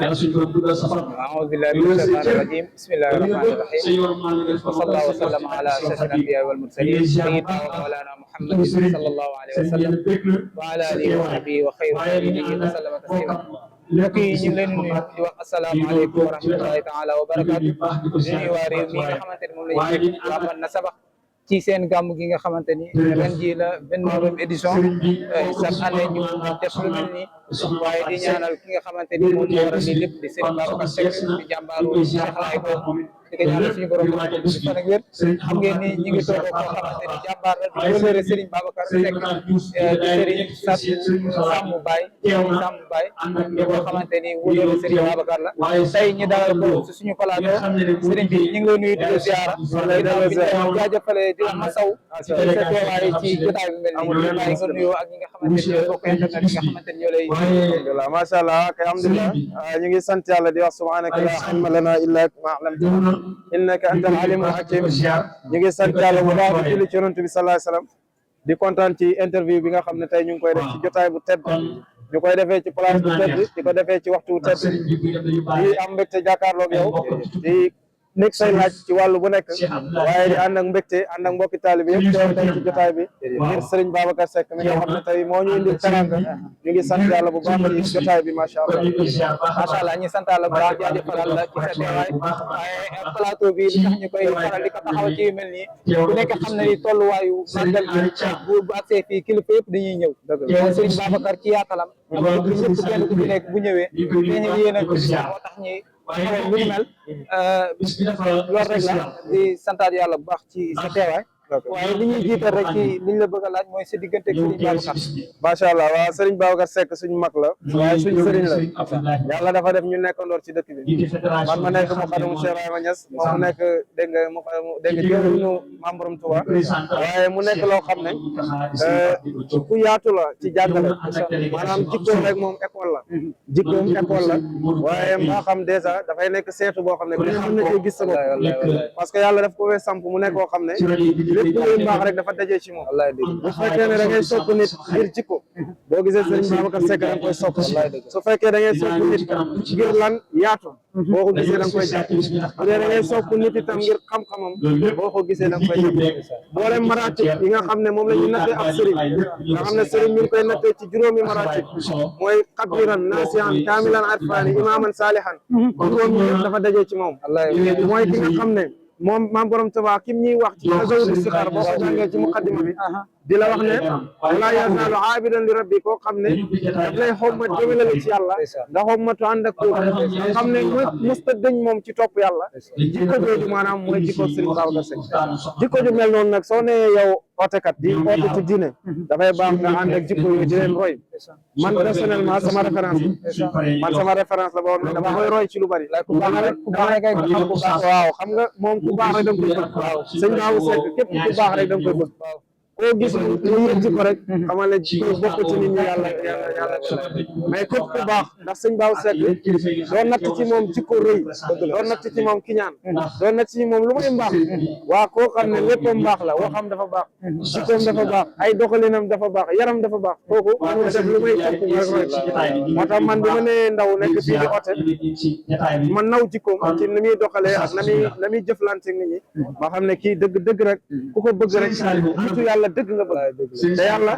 أعوذ بالله من الشيطان الرجيم بسم الله الرحمن الرحيم وصلى الله وسلم على أشرف الأنبياء والمرسلين سيدنا ومولانا محمد صلى الله عليه وسلم وعلى آله وصحبه وخير خليله وسلم تسليما mbokk yi ñu ngi leen nuyu di wax asalaamaaleykum wa rahmatullahi taala wa barakaatu di nuyu waa réew mi nga xamante ni moom la ñu waa man na sabax ci seen gàmm gi nga xamante ni ren jii la 29e édition chaque année ñu def lu mel nii waaye di ñaanal ki nga xamante ni moom moo waral lii lépp di Serigne Babacar Seck di jàmbaaru Cheikh Laye boobu di ko ñaanal suñu borom fan ak wér xam ngeen ni ñu ngi toog koo xamante ni jàmbaar la di wëlëre Serigne Babacar Seck di Serigne Samb Baye Samb Baye boo xamante ni wëlëre Serigne Babacar la tey ñu dalal ko si suñu plateau Serigne bi ñu ngi lay nuyu di la ziara jaajëfale di la masaw sa teewaay ci jotaay bi mel nii waaye nga nuyoo ak ñi nga xamante ni bokk internet yi nga xamante ni ñoo lay alhamdulillah macha allah alhamdulillah ñu ngi sant yàlla di wax subhanaka la ilma lana illa ma allamtana innaka antal alimul hakim ñu ngi sant yàlla bu baax di julli ci yonent bi sallallahu alayhi wasallam di kontaan ci interview bi nga xam ne tey ñu ngi koy def ci jotaay bu tedd ñu koy defee ci place bu tedd di ko defee ci waxtu bu tedd di am mbégte jàkkaarloog yow di nekk say laaj ci wàllu bu nekk waaye di ànd ak mbégte ànd ak mbokki taalibe yëpp teew tey ci jotaay bi ngir Serigne Babacar Seck mi nga xam ne tey moo ñu indi teranga ñu ngi sant yàlla bu baax ci jotaay bi macha allah macha allah ñu sant yàlla bu baax jaajëfal la ci sa teewaay waaye plateau bi li tax ñu koy faral di ko taxaw ci yu mel nii ku nekk xam ne ni tolluwaayu màggal bi bu agsee fii kilifa yëpp dañuy ñëw moom Serigne Babacar ci yaatalam ak ñëpp kenn ku ci nekk bu ñëwee dañu yéen a moo tax ñi lu ni mel loolu rek la di santaat yàlla bu baax ci sa teewaay waaye li ñuy jiital rek ci liñ la bëgg a laaj mooy sa diggante ak Serigne Babacar macha allah waaw Serigne Babacar Seck suñu mag la waaye suñu Serigne la yàlla dafa def ñu nekkandoor ci dëkk bi man ma nekk mu xadamu Cheikh Ibrahima Niass moom mu nekk dégg nga mu dégg nga jëwriñu Mame Borom Touba waaye mu nekk loo xam ne ku yaatu la ci jàngale maanaam jikkoom rek moom école la jikkoom école la waaye maa xam dèjà dafay nekk seetu boo xam ne ku xam ne ci gis sa bopp parce que yàlla daf ko wee samp mu nekk koo xam ne lépp luy baax rek dafa daje ci moom bu fekkee ne da ngay sopp nit ngir jikko boo gisee Serigne Babacar Seck da nga koy sopp su fekkee da ngay sopp nit ngir lan yaatu boo ko gisee da nga koy jàpp bu dee da ngay sopp nit itam ngir xam-xamam boo ko gisee da nga koy jàpp boole maratib yi nga xam ne moom la ñu nattee ak Serigne nga xam ne Serigne mi ngi koy nattee ci juróomi maratib mooy xabiran nasihan kaamilan arfani imaman salihan juróomi yëpp dafa daje ci moom mooy ki nga xam ne moom Mame Borom Touba kim ñuy wax ci Tazawudu Sixaar boo ko jàngee ci muqaddima bi di la wax ne wala yazaalu aabidan li rabbi koo xam ne daf lay xommat jëmale la ci yàlla nga xommatu ànd ak kooku nga xam ne mësta dëñ moom ci topp yàlla jikko jooju maanaam mooy jikko Serigne Babacar Seck jikko ju mel noonu nag soo nee yow ootekat di oote ci diine dafay baax nga ànd ak jikko yooyu di leen roy man personnellement sama référence la boo xam ne dama koy roy ci lu bari waaw xam nga moom ku baax rek da nga koy bëgg waaw sëñ Babou Seck képp ku baax rek da nga koy bëgg koo gis mu yëg jikko rek xamal ne jikko bokk ci nit ñi yàlla mais képp ku baax ndax sëñ Babou Seck doo natt ci moom jikko rëy doo natt ci moom kiñaan doo natt ci moom lu muy mbaax waa koo xam ne léppam baax la waxam dafa baax jikkoom dafa baax ay doxalinam dafa baax yaram dafa baax kooku amul def lu may topp rek roy moo tax man bi ma nee ndaw nekk fii di ote ma naw jikkoom ci ni muy doxalee ak na muy jëflante nit ñi ma xam ne kii dëgg rek ku ko bëgg rek nitu yàlla dëgg nga bëgg te yàlla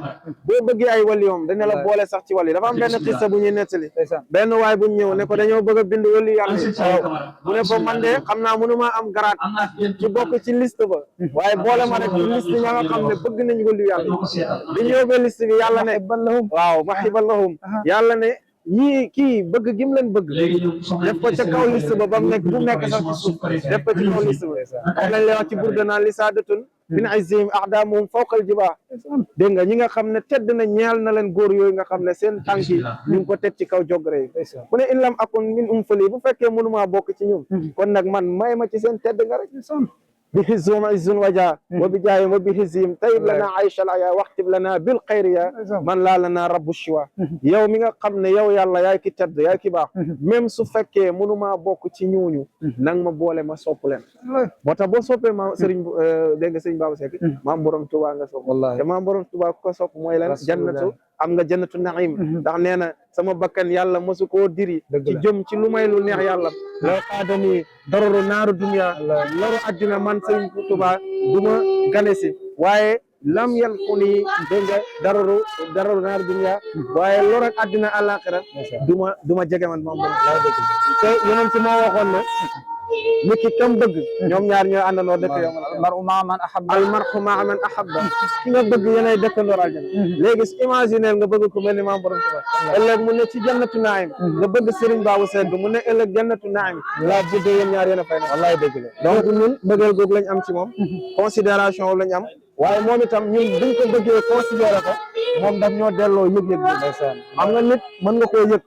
boo bëggee ay waliyoom dana la boole sax ci wali dafa am benn xissa bu ñuy nettali benn waay bu ñëw ne ko dañoo bëgg a bind wali yàlla mu ne ko man de xam naa mënuma am garaat ci bokk ci liste ba waaye boole ma rek ci liste ña nga xam ne bëgg nañ wali yàlla bi ñu yóbbee liste bi yàlla ne waaw mahiballahum yàlla ne ñii kii bëgg gim leen bëgg def ko ca kaw liste ba ba mu nekk bu nekk sax ci suuf def ko ci kaw liste ba comme lañ lay wax ci burda naan li saadatun min azzihim a'damuhum fawqal jibaa dégg nga ñi nga xam ne tedd na ñeel na leen góor yooyu nga xam ne seen tànk yi ñu ngi ko teg ci kaw jogre yi bu ne in lam akun min fali bu fekkee mënumaa bokk ci ñoom kon nag man may ma ci seen tedd nga rek بحزهم عز وجاه وبجاههم وبحزهم طيب لنا عيش الحياة واكتب لنا بالخير يا من لا لنا رب الشوا yow mi nga xam ne yow yàlla yaay ki tedd yaay ki baax même su fekkee mënuma bokk ci ñooñu nang ma boole ma sopp leen moo tax boo soppee ma sëriñ dégg nga sëriñ Baba Seck Mame Borom Touba nga sopp te Mame Borom Touba ku ko sopp mooy lan jannatu am nga jannatu naim ndax nee na sama bakkan yàlla mosu koo diri ci jëm ci lu may lu neex yàlla loo xaadani dararu naaru dunya loru addina man Sëriñ Tuubaa du ma gane si waaye lam yal xu nii dégg nga dararu naaru dunya waaye loru ak addina àllaaxira du ma jege man moom te yeneen ci moo waxoon na nit ki kam bëgg ñoom ñaar ñooy àndandoo dëkk yow mar'u ma'a man ahabba al mar'u ma'a man ahabba ki nga bëgg yéenay dëkkandoor aljana léegi imaginer nga bëgg ku mel ni maam borom Tuubaa ëllëg mu ne ci jannatu naim nga bëgg Serigne Babou Seck mu ne ëllëg jannatu naim laa budde yéen ñaar yéen a fay na wallaay dëgg la donc ñun bëggeel googu lañ am ci moom considération lañ am waaye moom itam ñun duñ ko bëggee considéré ko moom daf ñoo delloo yëg-yëg bi xam nga nit mën nga koo yëg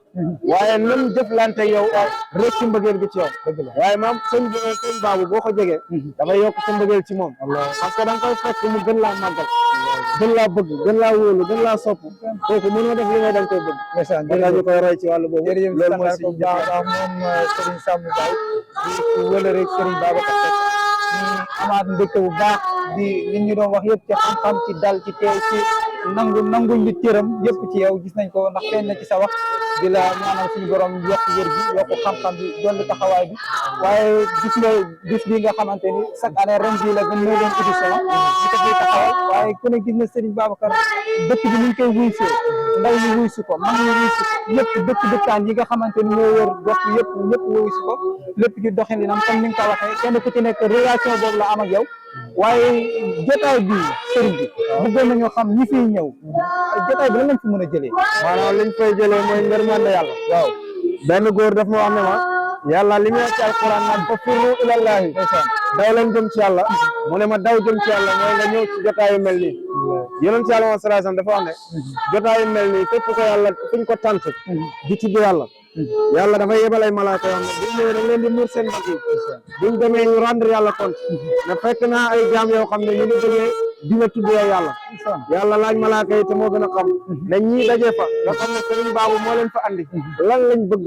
waaye nam jëflante yow rek ci mbëggeel bi ci yow waaye maam sëñ Babou boo ko jegee dafay yokk sa mbëggeel ci moom parce que da nga koy fekk mu gën laa màggal gën laa bëgg gën laa wóolu gën laa sopp kooku mënoo def li ngay dañ koy bëgg da ñu koy roy ci wàllu boobu loolu mooy si baax moom Serigne Sam Mbaye di wëla rek Serigne Babacar Seck ñu amaat mbégte bu baax di li ñu doon wax yëpp ci xam-xam ci dal ci teew ci nangu ñu cëram yëpp ci yow gis nañ ko ndax feeñ na ci sa wax di la ñaanal suñu borom yokk wér gi yokk xam-xam bi dolli taxawaay bi waaye gis nga bis bi nga xamante ni chaque année ren bii la 29e édition ñu ko fiy taxawal waaye ku ne gis na Serigne Babacar dëkk bi ni ñu koy wuysee ndaw ñu wuy si ko mag ñu wuy si ko yëpp dëkkaan yi nga xamante ni ñoo wër gox yëpp wuy si ko lépp ci doxalinam comme ni nga ko waxee kenn ku ci nekk relation boobu la am ak yow waaye jotaay bi sëriñ bi bëggoon nañoo xam ñi fiy ñëw jotaay bi lan lañ fi mën a jëlee maanaam liñ fay jëlee mooy ngërmande yàlla waaw benn góor daf ma wax ne ma yàlla li muy wax ci alquran naan fa firru ilallahi daw leen jëm ci yàlla mu ne ma daw jëm ci yàlla mooy nga ñëw ci jotaay yu mel nii yonent ci yàlla sallallahu alayhi wasallam dafa wax ne jotaay yu mel nii fépp ko yàlla fuñ ko tant di tudd yàlla yàlla dafay yebal ay malaaka yoo xam ne buñ ñëwee dañ leen di muur seen mbagg yi buñ demee ñu rendre yàlla compte ne fekk naa ay jaam yoo xam ne ñu ngi jógee dina tuddee yàlla laaj malaaka yi te moo gën a xam ne ñii dajee fa nga xam ne Serigne Babou moo leen fa andi lan lañ bëgg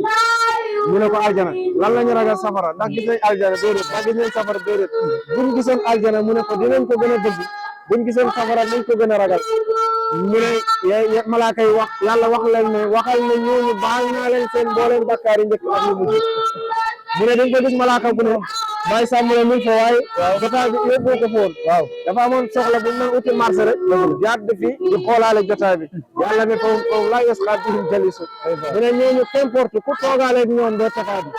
ñu ne ko aljana lan lañu ragal safara ndax gis nañ aljana déedéet ndax gis nañ safara déedéet buñ gisoon aljana mu ne ko dinañ ko gën a bëgg buñ gisoon safara nañ ko gën a ragal mu ne malaaka yi wax yàlla wax leen ne waxal ne ñooñu baal naa leen seen mbooleen bakkaar yi njëkk ak yu mujj mu ne dañ ko gis malaaka bu ne bàyyi sàmm la mi fa waaye jotaay bi yóbbu ko foon waaw dafa amoon soxla bu ñu uti marché rek jaat fi di xoolaale jotaay bi yàlla ne foofu laa yasxaa bihim jalisu mu ne ñooñu qu'importe ku toogaaleeg ñoom doo taxaa bi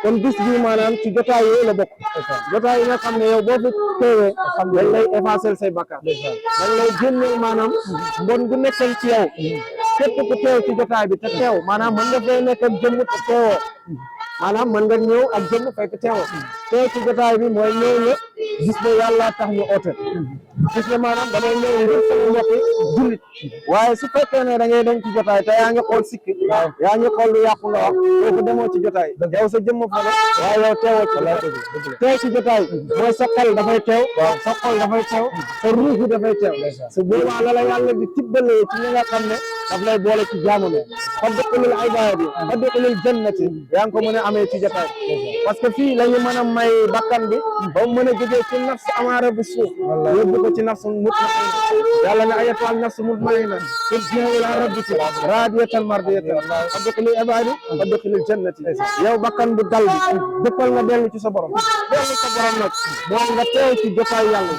kon bis bi maanaam ci jotaay yooyu la bokk jotaay yi nga xam ne yow boo fi teewee dañ lay effacer say bakkaar dañ lay génneel maanaam mbon gu nekkoon ci yow képp ku teew ci jotaay bi te teew maanaam mën nga fay nekk ak jëmm te teewoo maanaam mën nga ñëw ak jëmm fekk teewoo teew ci jotaay bi mooy ñëw nga gis ne yàlla tax ñu oote gis ne maanaam damay ñëw ngir sama mbokki jullit waaye su fekkee ne da ngay dem ci jotaay te yaa ngi xool sikki yaa ngi xool lu yàqu nga wax kooku demoo ci jotaay yow sa jëmm fa rek waaye yow teewoo ci teew ci jotaay mooy sa xel dafay teew sa xol dafay teew sa ruux bi dafay teew su boobaa la la yàlla di tibbalee ci ñi nga xam ne daf lay boole ci jaamu ne fadxulul ibaadi fadxulul jannati yaa ngi ko mën a amee ci jotaay parce que fii la ñu mën a may bakkan bi ba mu mën a jógee ci nafs amaara bi suuf yóbbu ko ci nafs mutmainna yàlla ne ayatuwal nafs mutmainna irji'i ila rabbiki raadiyatan mardiyatan fadxulul ibaadi fadxulul jannati yow bakkan bu dal bi dëppal nga dellu ci sa borom nag mooy nga teew ci jotaay yàlla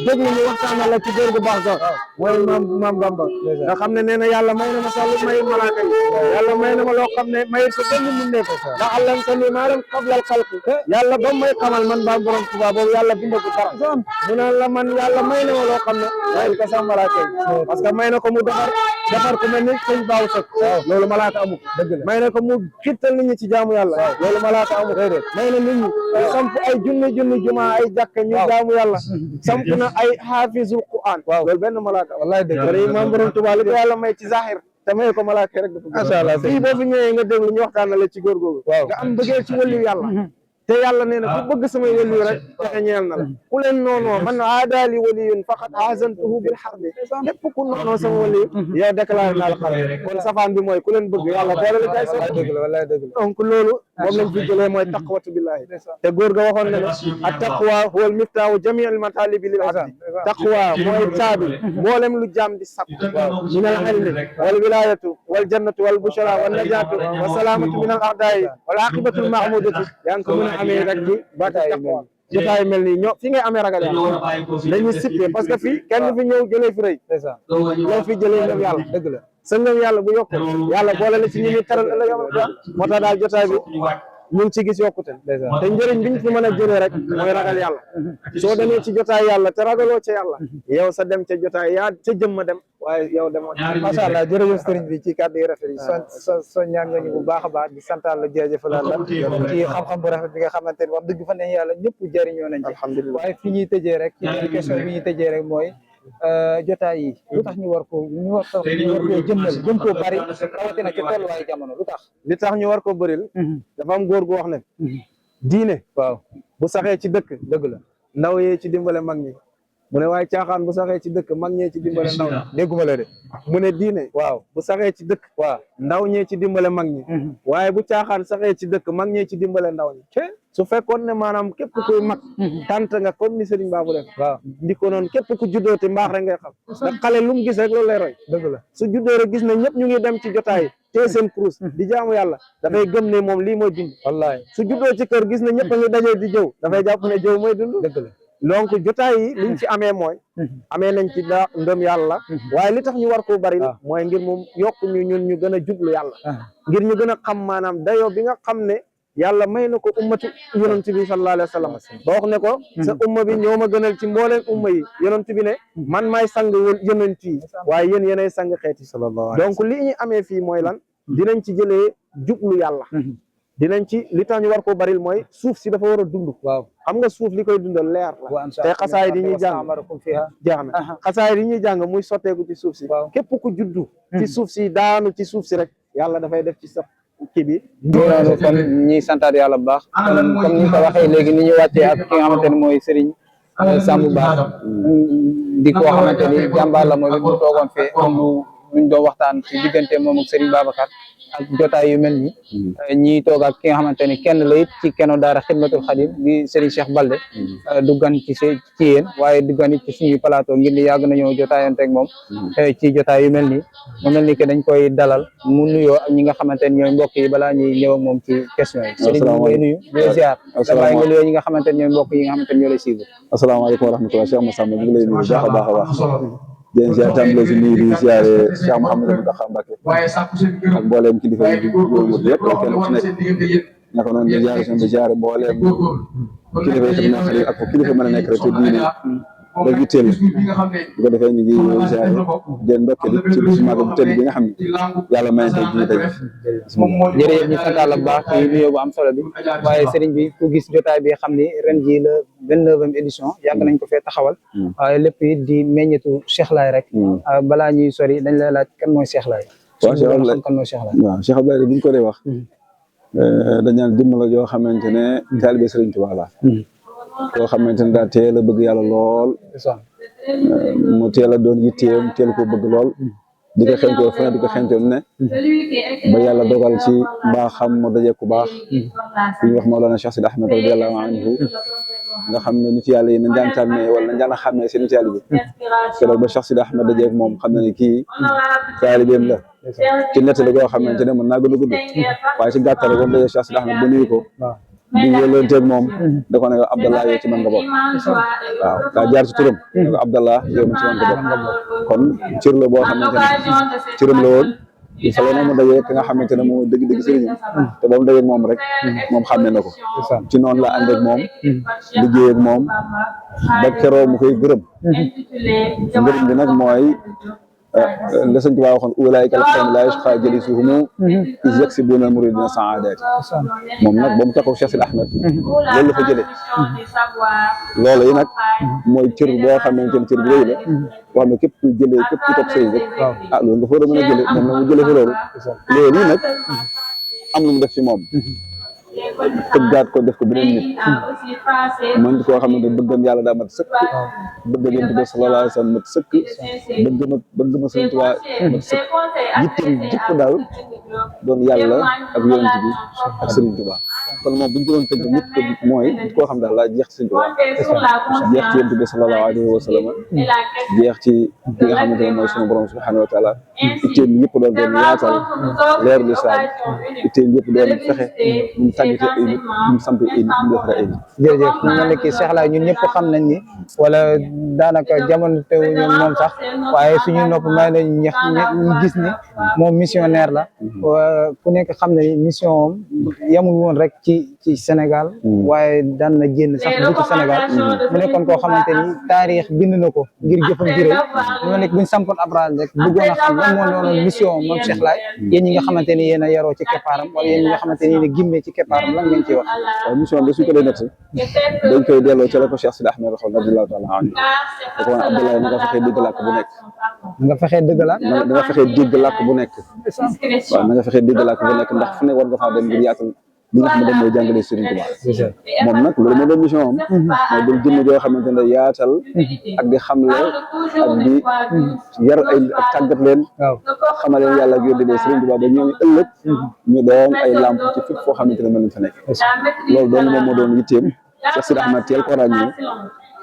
dégg ñu waxtaan la ci góor gu baax ga mooy maam Bamba nga xam ne nee na yàlla may na ma sax lu may malaaka yi yàlla may na ma loo xam ne mayit ko benn mu nekk ndax allam te ni maa lam qablal xalq yàlla ba may xamal man ba borom Tuubaa boobu yàlla bindagu dara mu ne la man yàlla may na ma loo xam ne mayit ko sax malaaka yi parce que may na ko mu defar ko mel ni sëñ Baaw Seck loolu malaaka amul may na ko mu xittal nit ñi ci jaamu yàlla loolu malaaka amul may na nit ñi samp ay junni juma ay jàkka ñu jaamu yàlla samp na ay xaafizul Qur'an loolu benn malaaka wallahi dëgg maam borom Tuubaa li ko yàlla may ci zahir te may ko malaaka rek dafa macha Allah fii boo fi ñëwee nga déglu ñu waxtaan la ci góor googu nga am bëggee ci wàllu yàlla te yàlla nee na ku bëgg samay waliyu rek texe ñeel na la ku leen noonoo man aadaali waliyun faqad azantuhu bil harbi képp ku noonoo sama waliyu yow déclaré naa la xare kon safaan bi mooy ku leen bëgg yàlla boole la kay so dëgg la wallaay dëgg la donc loolu moom lañ fi jëlee mooy taqwatu billahi te góor ga waxoon na ne at taqwa huwa al miftaahu jami al matalibi lil abdi taqwa mooy caabi mboolem lu jaam di sakku min al ilmi wal wilayatu wal jannatu wal bushra wal najatu wa salamatu min al a'da'i wal aqibatu al mahmudatu yaa ngi ko mën a amee rek ci baata taqwa jotaay mel nii ñoo fi ngay amee ragal yàlla dañuy sippee parce que fii kenn fi ñëw jëlee fi rëy loo fi jëlee ngëm yàlla dëgg la sa ngëm yàlla bu yokk yàlla boole la ci ñi ñuy teral ëllëg moo tax daal jotaay bi ñu ngi ci gis yokkute te njëriñ biñ fi mën a jëlee rek mooy ragal yàlla soo demee ci jotaay yàlla te ragaloo ca yàlla yow sa dem ca jotaay yaa ca jëmma dem waaye yow demoo macha allah jërëjëf sëriñ bi ci kàddu yi rafet yi so ñaan nga ñu bu baax a baax di santal la jërëjëfal la ci xam-xam bu rafet bi nga xamante ni wax dëgg fa ne yàlla ñëpp jëriñoo nañ ci alhamdulilah waaye fi ñuy tëjee rek ci question bi ñuy tëjee rek mooy jotaay yi lu tax ñu war koo jëmmal jëm koo bari rawatina ci tolluwaayu jamono lu tax li tax ñu war ko bëril dafa am góor gu wax ne diine waaw bu saxee ci dëkk dëgg la ndaw yee ci dimbale mag ñi mu ne waaye caaxaan bu saxee ci dëkk mag ñee ci dimbale ndaw ñi dégguma la de mu ne diine waaw bu saxee ci dëkk waaw ndaw ñee ci dimbale mag ñi waaye bu caaxaan saxee ci dëkk mag ñee ci dimbale ndaw ñi su fekkoon ne maanaam képp kuy mag tant nga comme ni Serigne Babou def waaw ndi ko noonu képp ku juddoo te mbaax rek ngay xam ndax xale lu mu gis rek loolu lay roy dëgg la su juddoo rek gis ne ñëpp ñu ngi dem ci jotaay te seen kurus di jaamu yàlla dafay gëm ne moom lii mooy dund wallaay su juddoo ci kër gis ne ñëpp a ngi dajee di jëw dafay jàpp ne jëw mooy dund dëgg la donc jotaay yi liñ ci amee mooy amee nañ ci da ndëm yàlla waaye li tax ñu war koo bari mooy ngir moom yokk ñu ñun ñu gën a jublu yàlla ngir ñu gën a xam maanaam dayoo bi nga xam ne yàlla may na ko ummatu yonent bi sallallahu alayhi wa sallam ba wax ne ko sa umma bi ñoo ma gënal ci mbooleen umma yi yonent bi ne man maay sang yonent yi waaye yéen yéenay sang xeeti donc li ñu amee fii mooy lan dinañ ci jëlee jublu yàlla dinañ ci li tax ñu war koo baril mooy suuf si dafa war a dund waaw xam nga suuf li koy dundal leer la te xasaay di ñuy jàng jeex na xasaay di ñuy jàng muy sotteeku ci suuf si képp ku juddu ci suuf si daanu ci suuf si rek yàlla dafay def ci sa kii bi loolu kon ñi santaat yàlla bu baax comme ni ko waxee léegi ni ñu wàccee ak ki nga xamante ne mooy Serigne Samb Ba di koo xamante ni jàmbaar la mooy bu toogoon fee am luñ doon waxtaan ci diggante moom ak Serigne Babacar ak jotaay yu mel ni ñi toog ak ki nga xamante ni kenn la it ci keno daara Xidmatul Xadim di Serigne Cheikh Balde du gan ci yéen waaye du gan it ci suñuy plateau ngir ni yàgg nañoo jotaayante ak moom ci jotaay yu mel ni mu mel ni que dañ koy dalal mu nuyoo ak ñi nga xamante ni ñooy mbokk yi balaa ñuy ñëw ak moom ci question yi Serigne bi ngay nuyu di ziar damay nga nuyoo ñi nga xamante ni ñooy mbokk yi nga xamante ni ñoo lay suivre asalaamaaleykum wa rahmatulah Cheikh Massamba ñu ngi lay nuyu baax a baax a baax den ziar tàmbale si nuyu di ziare Cheikh Mouhamadou Mountakha Mbacké ak mbooleem kilifa yi wut yëpp kenn ku nekk naka noonu di ziare seen di ziare mbooleem kilifa yi xam ne ak kilifa mën a nekk rek te diine ba yitteel bu ko defee ñu ngi ziare den ndokkee ci bisu màggal bu tëdd bi nga xam ne yàlla may tey jii tey jërëjëf ñu sant Yàlla bu baax ci nuyoo bu am solo bi waaye sëriñ bi ku gis jotaay bi xam ni ren ji la 29e édition yàgg nañ ko fee taxawal waaye lépp it di meññetu Cheikh Laye rek balaa ñuy sori dañ lay laaj kan mooy Cheikh Laye waaw Cheikh Abdoulaye kan mooy Cheikh Laye waaw Cheikh Abdoulaye bu ñu ko dee wax dañ naan dimbal la yoo xamante ne taalibe Sëriñ Tuubaa la koo xamante ne daal teel a bëgg yàlla lool mu teel a doon yitteem teel ko bëgg lool di ko xeñtoo fu ne di ko xeñtoo ne ba yàlla dogal ci mbaaxam mu daje ku baax ku ñuy wax Mawlana Cheikh Sidi Ahmed radiyallahu anhu nga xam ne nit yàlla yi nañ daan tànnee wala nañ daan xàmmee seen nit yàlla bi keroog ba Cheikh Sidi Ahmed dajeeg moom xam na ne kii taalibeem la ci nett la goo xamante ne mën naa gën a gudd waaye ci gàttal ba mu dajee Cheikh Sidi Ahmed ba nuyu ko di yëlanteeg moom da ko ne ko Abdallah yow ci man nga bokk waaw daa jaar ci turam ne ko Abdallah yow ci man nga bokk kon cër la boo xamante ne cëram la woon il faut que mu dajee ki nga xamante ne moom dëgg-dëgg sëriñam te ba mu dajee moom rek moom xàmmee na ko ci noonu la ànd ak moom liggéey ak moom ba keroo mu koy gërëm ngërëm bi nag mooy la sëñ Tuubaa waxoon ulaa'ika al-qawmu laa yashqaa jalisuhum iz yaksibuuna al-muriidiina saadaati moom nag ba mu taxaw Cheikh Sidi Ahmed loolu la fa jëlee loolu yi nag mooy cër boo xamante ne cër bu rëy la boo xam ne képp ku jëlee képp ku topp sëriñ rek ah loolu nga fa war a mën a jëlee moom nag mu jëlee fa loolu yi nag am lu mu def ci moom tëggaat ko def ko beneen nit man koo xamante ne bëggam yàlla daa mat sëkk bëggam yonent bi sallallahu alayhi wa sallam mat sëkk bëgg ma Sëriñ Tuubaa mat sëkk yitteem jëpp daal doon yàlla ak yonent bi ak Sëriñ Tuubaa kon moom bu ñu ko doon tëgg nit ko mooy koo xam daal laa jeex ci Sëriñ Tuubaa jeex ci yonent bi sallallahu alayhi wa sallam jeex ci ki nga xamante ne mooy sunu borom subhanahu wa taala itteem yëpp doon yaatal leeru lislaam itteem yëpp doon fexe ñu tàggate ay nit ñu samp ay nit ñu defare ay nit. jërëjëf ñu mel ne kii Cheikh Laye ñun ñëpp xam nañ ni wala daanaka jamono teew ñoom moom sax waaye suñuy nopp may nañ ñu gis ni moom missionnaire la ku nekk xam ne ni mission moom yamul woon rek ci Sénégal waaye daan na génn sax bu ci Sénégal mu nekkoon koo xamante ni taarix bind na ko ngir jëfam juré mu nekk buñ sampoon abrage rek bëggoon a xam lan moo doonoon mission moom Cheikh Laye yéen ñi nga xamante ni yéen a yaroo ci keppaaram wala yéen ñi nga xamante ni yéen a gimmee ci keppaaram lan ngeen ciy wax. waaw mission bi suñ ko dee nett dañ koy delloo ci la ko Cheikh Sidi Ahmed Raxol radiyallahu taala anhu da ko woon Abdoulaye na nga fexee dégg làkk bu nekk nga fexee dëgg la da nga fexee dégg làkk bu nekk waaw na nga fexee dégg làkk bu nekk ndax fu ne war nga faa dem ngir yaatal li nga xam ne mooy jàngale Serigne Touba moom nag loolu moo doon mission am mooy doon jëmm joo xamante ne yaatal ak di xamle ak di yar ay ak tàggat leen xamal leen yàlla ak yónni bee Serigne Touba ba ñooñu ëllëg ñu doon ay lamp ci fépp foo xamante ne mën nañ fa nekk loolu doon moom moo doon yitteem Cheikh Sidi Ahmed teel ko ràññee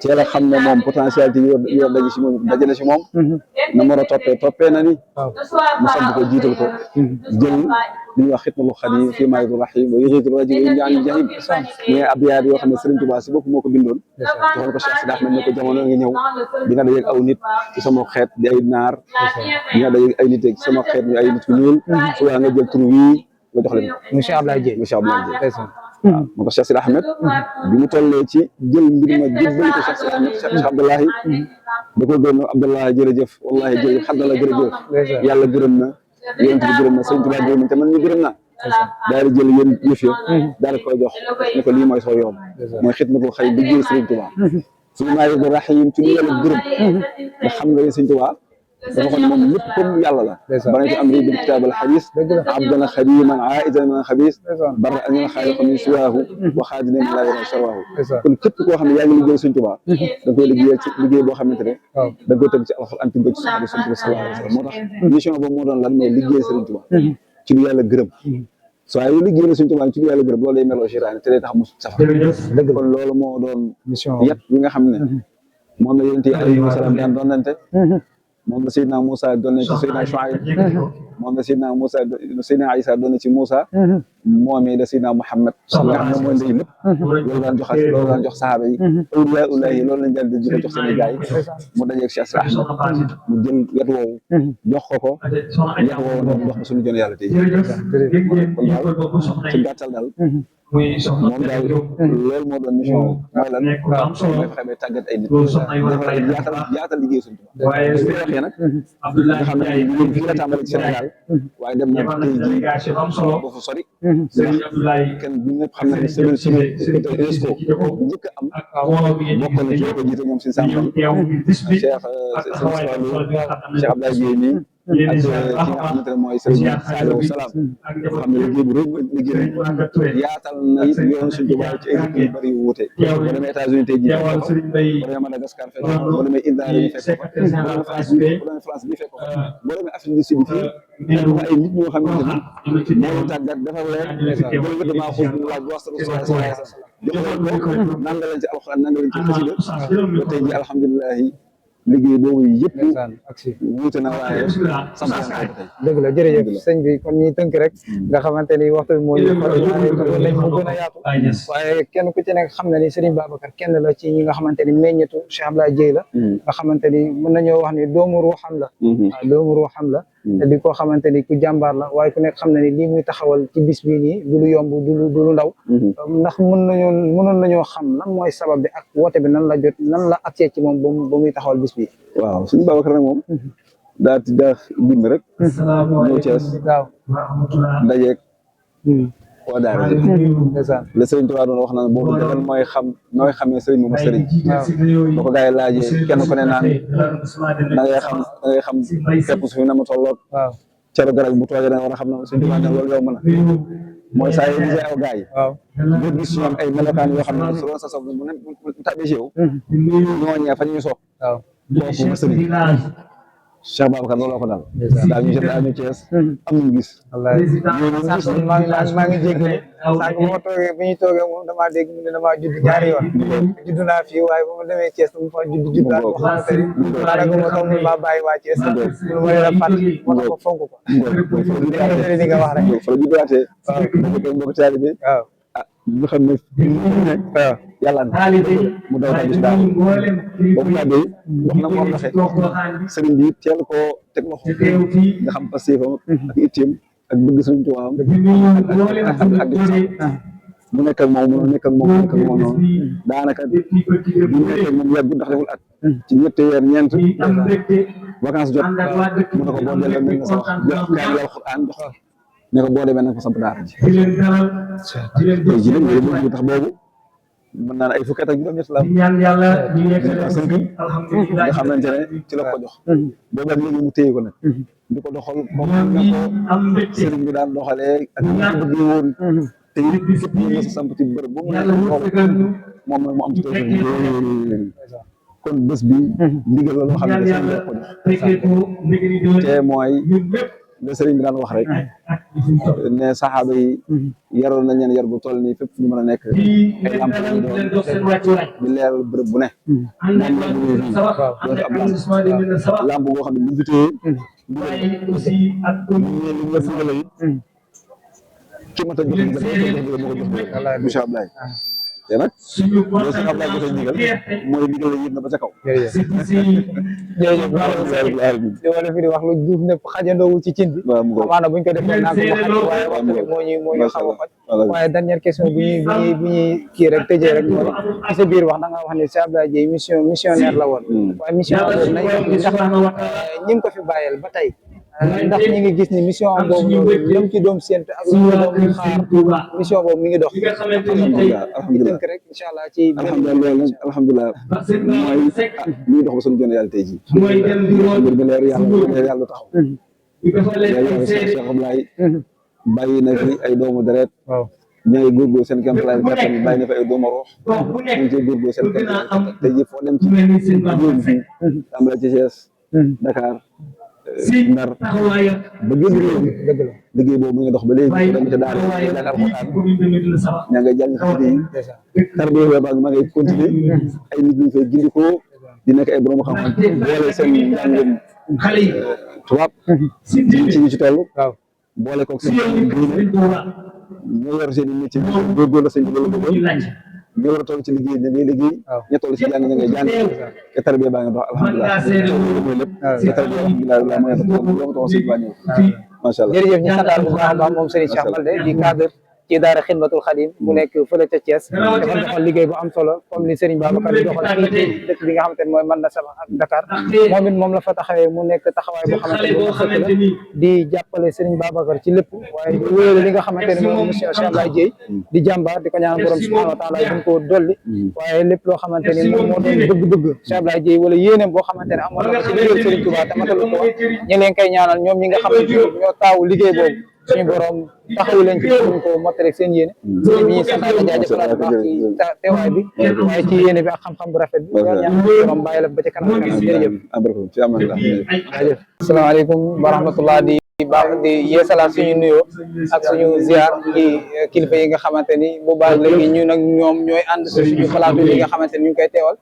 teel a xam ne moom potentialité yi yor daje si moom dajale si moom na mën a toppee na ni mu sant ko jiital ko jël li ñuy wax xitmatul xadim fii maayidul rahim wa yuxiitul rajim wa yunji jahim mais abyaat yoo xam ne Serigne Touba si bopp moo ko bindoon joxoon ko Cheikh Sidi Ahmed ne ko jamono nga ñëw di nga dajeeg aw nit ci sama xeet di ay naar di nga dajeeg ay nit ci sama xeet ñu ay nit ku ñuul su waa nga jël tur wii nga jox leen monsieur Ablaye Dieye waaw moo tax Cheikh Sidi Ahmed bi mu tollee ci jël mbir ma jébbal ko Cheikh Sidi Ahmed Cheikh Abdoulahi da ko gën Abdoulahi jërëjëf wallahi jërëjëf xam na la jërëjëf yàlla gërëm na yonent bi gërëm na Sëriñ Tuubaa gërëm na te man ñu gërëm naa daal di jël yéen yëf ya daal di koy jox ne ko lii mooy soo yoon mooy xidmatul xayr bi jël Sëriñ Tuubaa suñu maayidul rahim ci lu yàlla gërëm nga xam nga Sëriñ Tuubaa dafa xoon moom lépp comme yàlla la bana ci am ri bil kitaab al xadis abdana xadiman aidan min xabis bara añuna xaaliqo min siwaahu wa xaadina min laa yara sarwaahu kon képp koo xam ne yaa ngi liggéey Sëriñ Tuubaa da nga koy liggéey ci liggéey boo xamante ne da nga koy teg ci alxuraan teg ko ci sunna Sëriñ Tuubaa sallallahu alayhi wa sallam moo tax mission boobu moo doon lan mooy liggéey Sëriñ Tuubaa ci lu yàlla gërëm so ay liggéey la Sëriñ Tuubaa ci lu yàlla gërëm loolu day meloo siraane te day tax mu safar dëgg kon loolu moo doon mission yëpp yi nga xam ne moom la yonent yi alayhi salaam daan doonante moom la Seydina Moussa doon na ci Seydina Chouaïb moom la Seydina Isa doon na ci Moussa moom la Seydina Mouhamed nga xam ne mooy ndey lépp loolu daan jox saxaaba yi awliyaa yi loolu lañ daan di jox seen gaay yi mu dajeeg Cheikh Sidi Ahmed mu jël wet woowu jox ko wet woowu nag jox ko suñu jon yàlla tey kon daal ci gàttal daal moom daal loolu moo doon mission mooy lan mooy fexe ba tàggat ay nit yaatal liggéey Sëriñ Tuubaa su ko waxee nag nga xam ne liggéey fii la tàmbali ci Sénégal waaye dem na tey jii ba fa sori kenn bu ñëpp xam na ne semaine semaine UNESCO njëkk a am bokk na ci ko jiite ñoom si sàmm Cheikh Abdoulaye Dieye nii ak ki nga xamante ne mooy Serigne Saliou Salam xam ne liggéey bu rëy liggéey yaatal na it yoon Sëriñ Tuubaa ci ay yu bëri yu wuute boo demee États-Unis tey jii boo demee Madagascar fekk boo demee Italie fekk boo demee France bi fekk boo demee Afrique du Sud fii ay nit ñoo xamante ne moo tàggat dafa leer boo damaa xuus bu laaj wax nan nga leen ci alxuraan nan nga leen ci xasida ba tey jii alhamdulilahi liggéey boobu yëpp wuute na waaye sant dëgg la jërëjëf sëñ bi kon ñuy tënk rek nga xamante ni waxtu bi moo ñu lañ mu gën a yaatu waaye kenn ku ci nekk xam na ni Serigne Babacar kenn la ci ñi nga xamante ni meññetu Cheikh Abdoulaye Dieye la nga xamante ni mën nañoo wax ni doomu ruuxam la waaw doomu ruuxam la te di ko xamante ni ku jàmbaar la waaye ku nekk xam na ni lii muy taxawal ci bis bii nii du lu yomb du lu ndaw ndax mënoon nañoo xam lan mooy sabab bi ak woote bi nan la accès ci moom ba muy taxawal bis bi waaw suñu Babacar nag moom daa bind rek ñëw Cees dajeeg koo daara la Sëriñ Tuubaa doon wax naan boobu dagal mooy xam nooy xamee sëriñ moom sëriñ ba ko gars yi laajee kenn ku ne naan da ngay xam fépp suuf na ma tolloog cero garab bu toogee da nga war a xam ne Sëriñ Tuubaa ne loolu yow mën a mooy saa yu gisee aw gaay waaw nga gis ñoom ay melokaan yoo xam ne su doon sa soog mu ne mu tàbbee ci yow ñooñee fa ñuy soog waaw kooku nga sëriñ Cheikh Babacar looloo ko daal daa ñu Thiès am ñu gis sànq maa ngi jégalu sànq bu ma toogee bi ñuy toogee moom damaa dégg mu ne damaa judd ñaari yoon judd naa fii waaye bu ma demee Thiès mu fa judd naa boo xamante ni daanaka moo tax mun maa bàyyi waa Thiès lu ma leen a fàttali moo tax ma fonk ko li nga wax rek fa la juddaatee mbokk taalibe waaw ñu xam ne waaw yàlla na mu daw gis daal boobu yàggee wax na moom naxe sëriñ bi teel koo teg loxo nga xam pastéefam ak itteem ak bëgg sëriñ Tuubaa ak mu nekk ak moom mu nekk ak moom noonu daanaka bu nekk ak moom yàggu ndax deful at ci ñetti weer ñeent vacances jot mu ne ko boo delloo mel nga sa wax jox kaamil alxuraan jox ne ko boo demee nag fa samp daara ji tey jii nag bu tax boobu mën naa ne ay fukki at ak juróom-ñett la sënk nga xamante ne ci la ko jox boobu ak léegi mu téye ko nag di ko doxal comme na ko sëriñ bi daan doxalee ak ñu ko bëggee woon te it képp ñu nga sa samp ci bërëb boobu nekk moom nag mu am ci tey kon bés bi ndigal la loo xam ne sëriñ bi ko jox te mooy le sëriñ bi daan wax rek ne saxaaba yi yaroon nañ leen yar bu toll nii fépp fu ñu mën a nekk ay lamp lañ doon di leeral bërëb bu ne moom la ñu doon ab lamp boo xam ne buñ fi téye ki ma ta jox ndigal moo ko jox monsieur Ablaye te nag loolu sëñ Ablaye joxe ndigal mooy ndigal la yëg na ba ca kaw jërëjëf li wala fi di wax lu juuf ne xajandoowul ci cin bi amaana buñ ko defee naa ko waaye wax moo ñu xaw a faj waaye dernière question bu ñuy kii rek tëjee rek mooy ci sa biir wax da nga wax ne Cheikh Abdoulaye Dieye missionnaire la woon waaye mission boobu nañ ndax ñi ngi ko fi bàyyeel ba tey ndax ñi ngi gis ni mission boobu noonu lam ci doom séntu ak lu ñu doon xaar mission boobu mi ngi dox alhamdulilah rek incha allah ci alhamdulilah mooy mi ngi dox ba suñu jonne yàlla tey ji mbir bi leer yàlla taxaw Cheikh Abdoulaye bàyyi na fi ay doomu deret ña ngi góorgóor seen kéemtalaay kattan bàyyi na fi ay doomu roox ñu ngi ciy góorgóor seen kéemtalaay tey ji foo dem ci réew fi tàmbale ci Thiès Dakar Ndar ba génn réew mi dëgg la liggéey boobu mu ngi dox ba léegi dem ci daara jàng alxuraan ña ngay jàng xasida yi tarbiya ba ma ngay continuer ay nit ñu fay gindikoo di nekk ay borom xam-xam boole seen njàngum tubaab ci ñu ci toll boole koog seen diine ñoo yor seen i métier góorgóor la seen bi loolu bëggoon ñu war a toll ci liggéey ña ngay liggéey ña toll ci jàng ña ngay jàng te tarbiya baa nga dox alhamdulilah mooy lépp te tarbiya alhamdulilah la mooy loo tax sëñ baa ñëw macha allah jërëjëf ñu santaat bu baax a baax moom Serigne Cheikh Balde di cadre ci daara Xidmatul Xadim bu nekk fële ca Thiès dafa doxal liggéey bu am solo comme li Serigne Babacar di doxal fii dëkk bi nga xamante ne mooy man na sama ak Dakar moom it moom la fa taxawee mu nekk taxawaay boo xamante ne boo sëkk la di jàppale Serigne Babacar ci lépp waaye di wéyale li nga xamante ne moom monsieur Cheikh Abdoulaye Dieye di jàmbaar di ko ñaan borom subhanahu wa taala duñ ko dolli waaye lépp loo xamante ni moom moo doon bëgg-bëgg Cheikh Abdoulaye Dieye wala yéeneem boo xamante ne amoon na ko ci liggéey Serigne Touba te matalu ko ñu leen koy ñaanal ñoom ñi nga xam ne ñoo taawu liggéey boobu suñu borom taxawu leen ci ñu ko mottali seen yéene bi ñuy sant la jaajëfalaat bu baax ci teewaay bi waaye ci yéene bi ak xam-xam bu rafet bi ñaan borom bàyyi la ba ci kanam jërëjëf jërëjëf asalaamaaleykum wa rahmatullah di baax di yeesalaat suñu nuyoo ak suñu ziar ci kilifa yi nga xamante ni bu baax léegi ñu nag ñoom ñooy ànd suñu plateau yi nga xamante ni ñu ngi koy teewal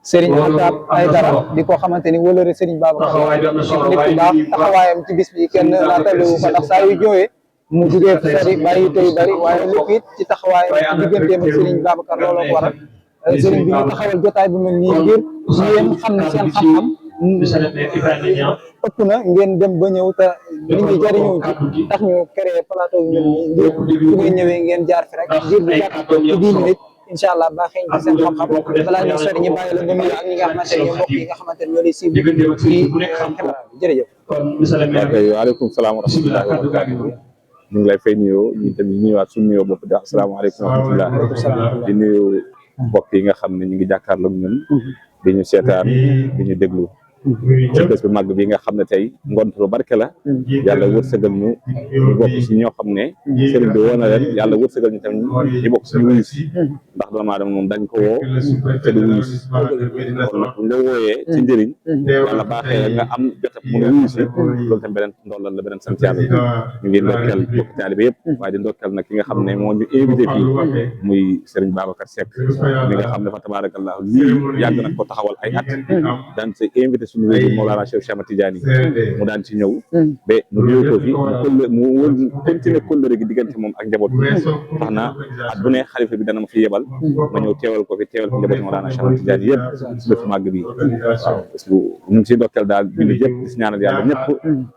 Serigne Abdou Aïdara di ko xamante ni wëlëre Serigne Babacar nit ku baax taxawaayam ci bis bi kenn naatalu ko ndax saa yu ñëwee mu jugee fu sori bàyyi tey bari waaye lépp it ci taxawaayam ci digganteem ak Serigne Babacar looloo ko waral Serigne bi ñu taxawal jotaay bu mel nii ngir yéen xam ne seen xam-xam ëpp na ngeen dem ba ñëw te nit ñi jariñoo ci tax ñu créé plateau yu mel nii ngir su ngeen ñëwee ngeen jaar fi rek ngir bu jàpp ci 10 minutes incha allah baa xëy ci seen xam-xam balaa ñu sori ñu bàyyi la nga nuyu ak ñi nga xamante ne ñoo mbokk yi nga xamante ne ñoo lay suivre ci xibaar bi jërëjëf. waaleykum salaam wa rahmatulah wa barakatuh ñu ngi lay fay nuyoo ñu tamit nuyuwaat suñu nuyoo bopp di wax asalaamaaleykum wa rahmatulah di nuyu mbokk yi nga xam ne ñu ngi jàkkaarloog ñun di ñu seetaan di ñu déglu ci bés bu màgg bi nga xam ne tey ngont lu barke la yàlla wërsëgal ñu bokk si ñoo xam ne sëriñ bi woo na leen yàlla wërsëgal ñu tamit ñu bokk si ñu wuyu si ndax doomu aadama moom dañ ko woo te du wuyu si kon nag nga wooyee ci njëriñ yàlla baaxee nga am jotam mun a wuyu si loolu tam beneen ndollal la beneen sant yàlla ñu ngi ndokkeel bokk taalibe yëpp waaye di ndokkeel nag ki nga xam ne moo ñu invité fii muy Serigne Babacar Seck mi nga xam ne fa tabarakallahu lii yàgg na ko taxawal ay at daan si invité suñu wéju Mawlana Cheikh Ahmad Tidiane mu daan ci ñëw ba mu ñëw ko fi mu continuer kóllëre gi diggante moom ak njaboot bi tax na at bu ne xalifa bi dana ma fi yebal ma ñëw teewal ko fi teewal fi njaboot Mawlana Cheikh Ahmad Tidiane yëpp si bépp màgg bi waaw parce que ñu ngi si ndokkeel daal julli yëpp di si ñaanal yàlla ñëpp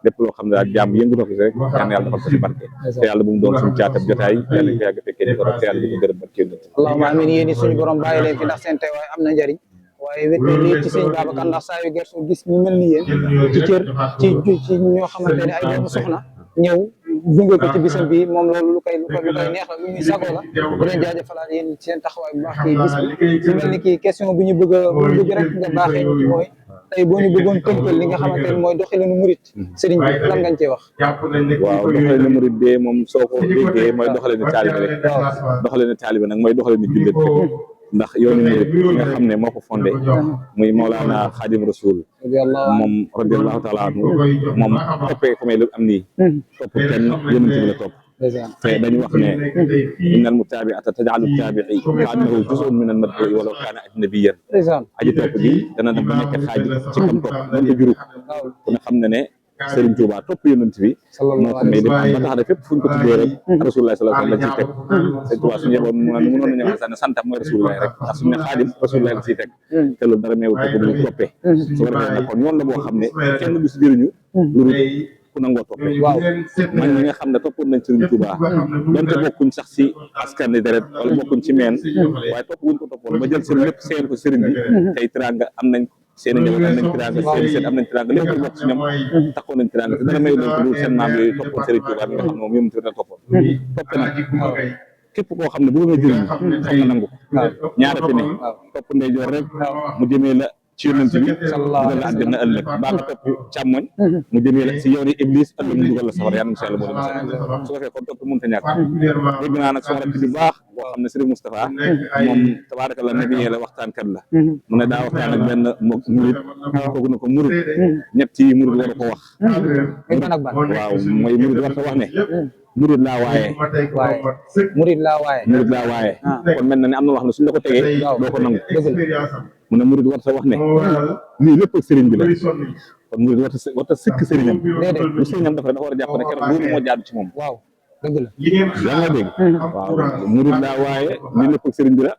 lépp loo xam ne daal jàmm yëngu na ko si rek ñaan yàlla defal ko si barke te yàlla bu mu doon suñu caatab jotaay yàlla ko yàgg fekkee ni ko te yàlla di ko gërëm barke allahumma amiin yéen i suñu borom bàyyi leen fi ndax seen teewaay am na njëriñ waaye wéttal lii ci sëñ Babacar ndax saa yu gersu gis ñu mel ni yéen ci cër ci ñoo xamante ne ay doomu soxna ñëw gunge ko ci bisam bi moom loolu lu koy neex la lu ñuy sagoo la bu leen jaajëfalaat yéen ci seen taxawaay bu baax ci bis bi ci mel ni kii question bu ñu bëgg rek nga baaxee ñu ci mooy tey boo ñu bëggoon tënkal li nga xamante ne mooy doxalinu murit sëriñ bi lan ngañ cee wax waaw doxalinu murit bee moom soo ko déggee mooy doxalinu taalibe rek doxalinu taalibe nag mooy doxalinu jullit ndax yoonu murit nga xam ne moo ko fondé muy Mawlana Khadim Rasoul moom radiyallahu taala anhu moom toppee ko may lu am nii topp kenn yonent bi la topp te dañu wax ne innal mutabi'ata taj'alu tabi'i ka'annahu juz'un min al-mad'i walaw kana ajnabiyyan aji topp bi dana dem ba nekk xaaj ci kam topp mën ko juru ku ne xam ne ne Serigne Touba topp yonent bi moo ko may dem ba tax na fépp fu ñu ko tuddee rek Rasulullah sallallahu alayhi wa sallam la ciy teg Serigne Touba suñu yeboon mënoon nañu wax sax ne santam mooy Rasulullah rek ndax suñu ne Xaadim Rasulullah la ciy teg te loolu dara meewul ko bu toppee su ko defee nag kon yoon la boo xam ne kenn du si jëriñu lu ku nangoo toppee waaw man ñi nga xam ne toppoon nañ Serigne Touba donte bokkuñ sax si askan ni deret wala bokkuñ ci meen waaye topp wuñ ko toppoon ba jël seen lépp seen ko Serigne bi tey teraanga am nañ seen i njaboot am nañ tiraanga seen seet am nañ tiraanga lépp lu bokk si ñoom taxoon nañ tiraanga te dana may leen ko lu seen maam yooyu toppoon Serigne Touba bi nga xam ne moom yëmut na toppoon topp nag képp koo xam ne bëgg nga jëriñ xam nga nangu ñaara fi ne topp ndeyjoor rek mu jëmee la ci yonent bi dugal la àddina ëllëg baa nga topp càmmoñ mu jëmee la si yooni Iblis ëllëg mu dugal la safar yàlla incha allah boo dem su ko fekk kon topp mënut a ñàkk dégg naa nag sama rakk bi baax boo xam ne Serigne Moustapha moom tabaaraka la nabi la waxtaankat la mu ne daa waxtaan ak benn murid kooku ne ko murid ñett yi murid war a ko wax waaw mooy murid war a wax ne murid laa waaye murid laa waaye kon mel na ne am na wax ne suñ la ko tegee doo ko nangu mu ne murid war sa wax ne lii lépp ak sëriñ bi la kon murid war ta sëkk sëriñam lu sëriñam dafa war a jàpp ne keroog loolu moo jaadu ci moom waaw dëgg la yaa nga dégg waaw murid laa waaye lii lépp ak sëriñ bi la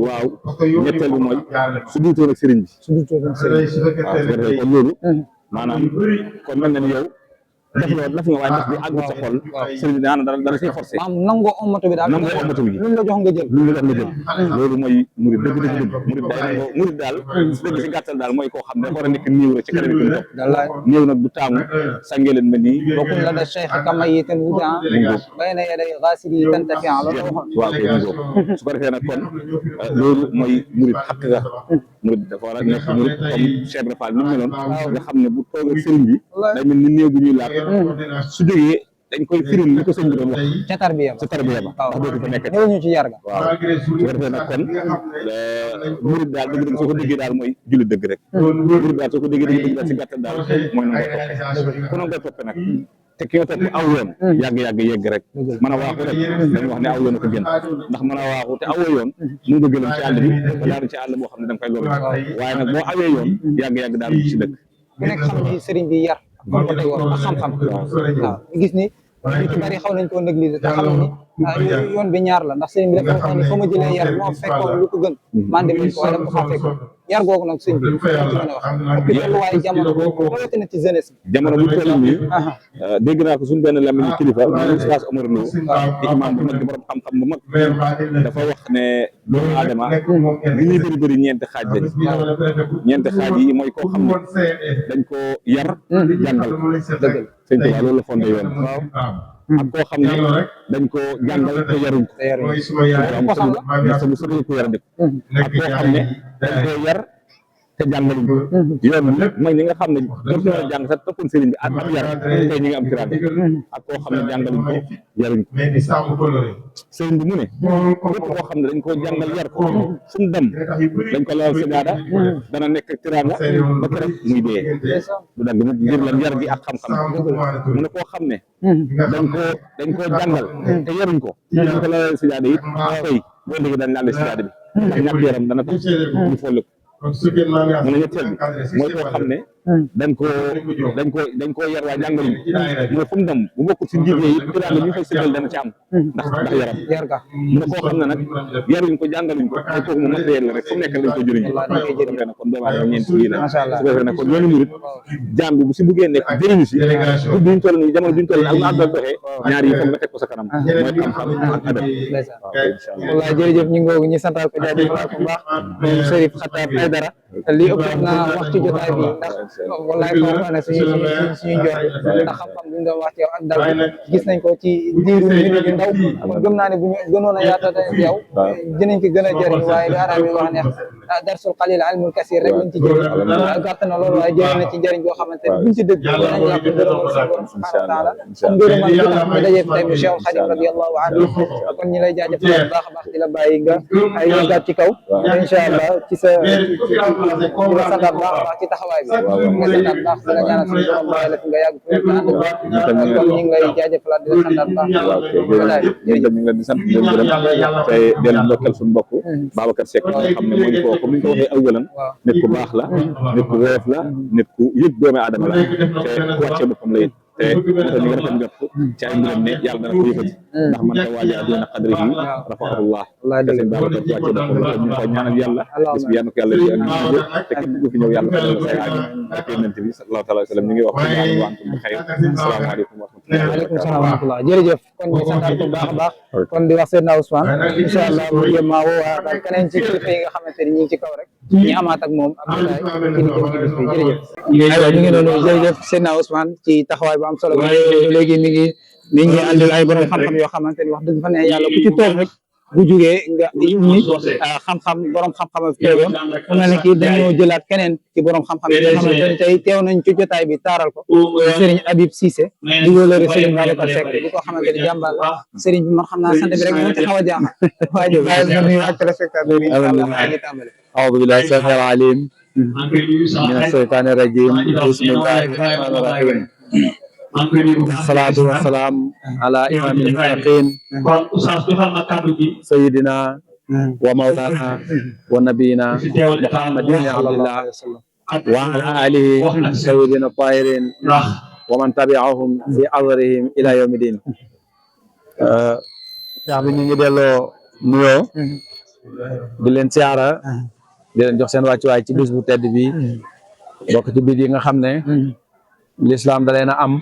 waaw ñetteel bi mooy su duutoon ak sëriñ bi waaw su ko defee kon loolu maanaam kon mel na ni yow def nga waaye def bi àgg sa xol sëriñ bi dana say forcé maanaam nangoo ommatu bi daal nangoo ommatu bi luñ la jox nga jël loolu mooy murid dëgg murid daal dëgg si gàttal daal mooy koo xam ne dafa war a nekk niiw rek ci kanam ko topp niiw nag du taamu sàngee leen ma nii bokkul la da cheikh kama yitan wudan bayna yaday ghasili tantafi'a loolu waxoon waaw koy mu su ko defee nag kon loolu mooy murid xaq nga murid dafa war a nekk murid comme Cheikh Ibra Fall ni mu meloon nga xam ne bu toog ak sëriñ bi day mel ni néew bu ñuy laat su jógee dañ koy firil li ko sëñ bi doon wax ca tarbiya ba ndax dootu fa nekk ñëw ñu ci yar ga waaw su ko defee nag kon murid daal dëgg-dëgg soo ko déggee daal mooy julli dëgg rek murid daal soo ko déggee dëgg daal si gàttal daal mooy nangoo toppe ku nangoo toppe nag te ki nga topp aw yoon yàgg yegg rek mën a waaxu rek dañu wax ne aw yoon a ko gën ndax mën a waaxu te awoo yoon mu nga gëlam ci àll bi ba daanu ci àll boo xam ne da nga koy loolu waaye nag boo awee yoon yàgg daal ci dëkk ku nekk xam ni sëriñ bi yar comme ko tey woon ak xam-xam waaw gis ni ñu ci bari xaw nañ koo négliger te xam ni yoon bi ñaar la ndax sëriñ bi dafa wax ni fa ma jëlee yar moo fekkoon lu ko gën man dem ko waaye dama ko faa fekk yar googu nag sëriñ bi ci mën a wax ak tolluwaayu jamono rawatina ci jeunesse bi jamono bu toll nii dégg naa ko suñu benn lamiñu kilifa Oustaz Omar Lo di imam bu mag di borom xam-xam bu mag dafa wax ne doomu aadama li ñuy bëri ñeenti xaaj lañ ñeenti xaaj yi mooy koo xam ne dañ ko yar jàngal dëgg sëñ Tuubaa loolu la fondé yoon ak koo xam ne dañ ko jàngal te yaruñ ko mu sëñ ko yar dëkk ak koo xam ne dañ ko yar te jàngaluñ ko yoon mooy ñi nga xam ne dootu a jàng sax toppoon sëriñ bi ak yar tey ñi nga am tiraanga ak koo xam ne jàngaluñ ko yaruñ ko sëriñ bi mu ne képp koo xam ne dañ koo jàngal yar ko fu mu dem dañ ko lawal sigaada dana nekk tiraanga ba keroog muy dee du dagg mu ngir lan yar gi ak xam-xam mu ne koo xam ne dañ koo jàngal te yaruñ ko dañ ko lawal sigaada it tey boo léegi dañ laal sigaada bi ndax ñàkk yaram dana tax ñu folli ko mu ne ñetteel bi mooy koo xam ne dañ koo yar waa jàngaluñ mu ne fu mu dem bu bokkul si njiit yi tiraanga ñu fay séddal dana ci am ndax yaram mu ne koo xam ne nag yaruñ ko jàngaluñ ko ay kooku mu matériel la rek fu mu nekk lañ ko jëriñ nag kon doomu aadama ñeent yi la su ko defee nag kon yoonu murit jaam bi bu si buggee nekk jëriñu si guddi ñu toll nii jamono duñ toll nii ak mu àddal doxee ñaar yi foog nga teg ko sa kanam mooy xam-xam ak adab wallaay jërëjëf ñu ngi ñu santal ko jaajëfal ko baax Cherif Khatab Aidara lii ëpp na wax ci jotaay bi ndax wallaay ko wax na suñu njort ndax xam-xam bi ñu doon wax ci yow ak dal gis nañ ko ci diiru minute yu ndaw kon gëm naa ne bu ñu gënoon a yaatal yow dinañ ko gën a jëriñ waaye li arab yi wax ne darsul qalil ilmul kasir rek lañ ci jëriñ gàtt na loolu waaye jëriñ na ci njëriñ boo xamante ne buñ ci dëgg dinañ jàpp ngërëmal suñu borom subhanahu wa taala kon ngërëmal bi tax ñu dajee tey mu Cheikh Khadim radiyallahu anhu kon ñi lay jaajëfal baax a baax di la bàyyi nga ay yëngaat ci kaw incha allah ci sa di la santaat baax a baax ci taxawaay bi nga santaat baax di la ñaanal suñu borom bàyyi la fi nga yàgg fi nga ànd kon ñu ngi lay jaajëfalaat di la santaat baax jërëjëf ñu ngi leen di sant di leen gërëm te dellu ndokkal suñu mbokk Babacar Seck nga xam ne mooy ko comme ni ñu ko waxee awalan nit ku baax la nit ku woyof la nit ku yëg doomu aadama la te ku wàccee boppam la it te moo tax ñu ngi rafet njort ci ay mbiram ne yàlla dana ko yëkkati ndax man ta waaja duna qadrihi rafa'ahullah te seen Babacar ku wàccee boppam la ñu koy ñaanal yàlla bis bi yàlla ko yàlla ci ak te képp ku fi ñëw yàlla ko yàlla say aajo ak yonent bi sallallahu alayhi wa sallam ñu ngi wax wa antum bi xayr asalaamaaleykum wa rahmatulah waaleykum salaam wa rahmatulah jërëjëf kon ñu santaat ko baax a baax kon di wax Seydina Ousmane incha allah bu yema woo keneen ci kilifa yi nga xamante ni ñu ngi ci kaw rek ñu amaat ak moom ak jotaay ci li jëm ci bis bi jërëjëf aywa ñu ngi noonu jërëjëf Seydina Ousmane ci taxawaay bu am solo bi léegi mi ngi andil ay borom xam-xam yoo xamante ni wax dëgg fa ne yàlla ku ci toog rek bu jugee nga ñi xam-xam borom xam-xam ak teewoon mu mel ne kii dañoo jëlaat keneen ci borom xam-xam yi nga xamante ni tey teew nañ ci jotaay bi taaral ko Serigne Habib Cissé di wóolóore Serigne Babacar Seck di ko xamante ni jàmbaar la Serigne bi man xam naa sant bi rek moo ci xaw a jaaxal waaye bàyyi nga nuyu ak téléspectateur yi incha allah ngi tàmbale أعوذ بالله السميع العليم من الشيطان الرجيم بسم الله الرحمن الرحيم الصلاة والسلام على إمام المتقين سيدنا ومولانا ونبينا محمد على الله وعلى آله سيدنا الطاهرين ومن تبعهم في أثرهم إلى يوم الدين ñu ngi delloo nuyoo di leen siyaara di leen jox seen wàccuwaay ci bis bu tedd bi bokk ci biir yi nga xam ne l'islam da leen a am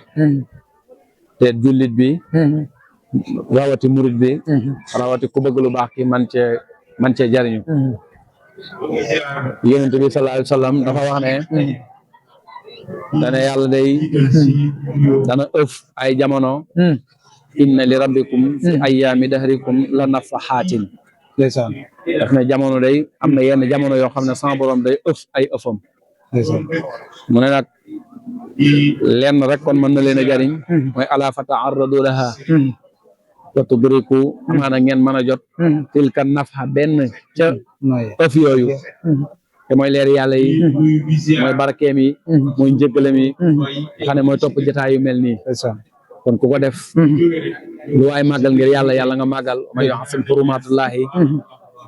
te jullit bi rawati murid bi rawati ku bëgg lu baax ki man cee jariñu yonent bi sallallahu alayhi wa sallam dafa wax ne dana yàlla day dana ëf ay jamono inna li rabbikum fi ayyaami dahrikum la nafaxaatin ndeysaan daf ne jamono day am na yenn jamono yoo xam ne sama borom day ëf ay ëfam mu ne nag lenn rek kon mën na leen a jariñ mooy ala fa taarradu laha wa tudriku amaana ngeen mën a jot tilka nafxa benn ca ëf yooyu te mooy leer yàlla yi mooy barkeem yi mooy njëggalam yi xam ne mooy topp jotaay yu mel nii kon ku ko def lu waay màggal ngir yàlla yàlla nga màggal ma yu'azzim hurumatullahi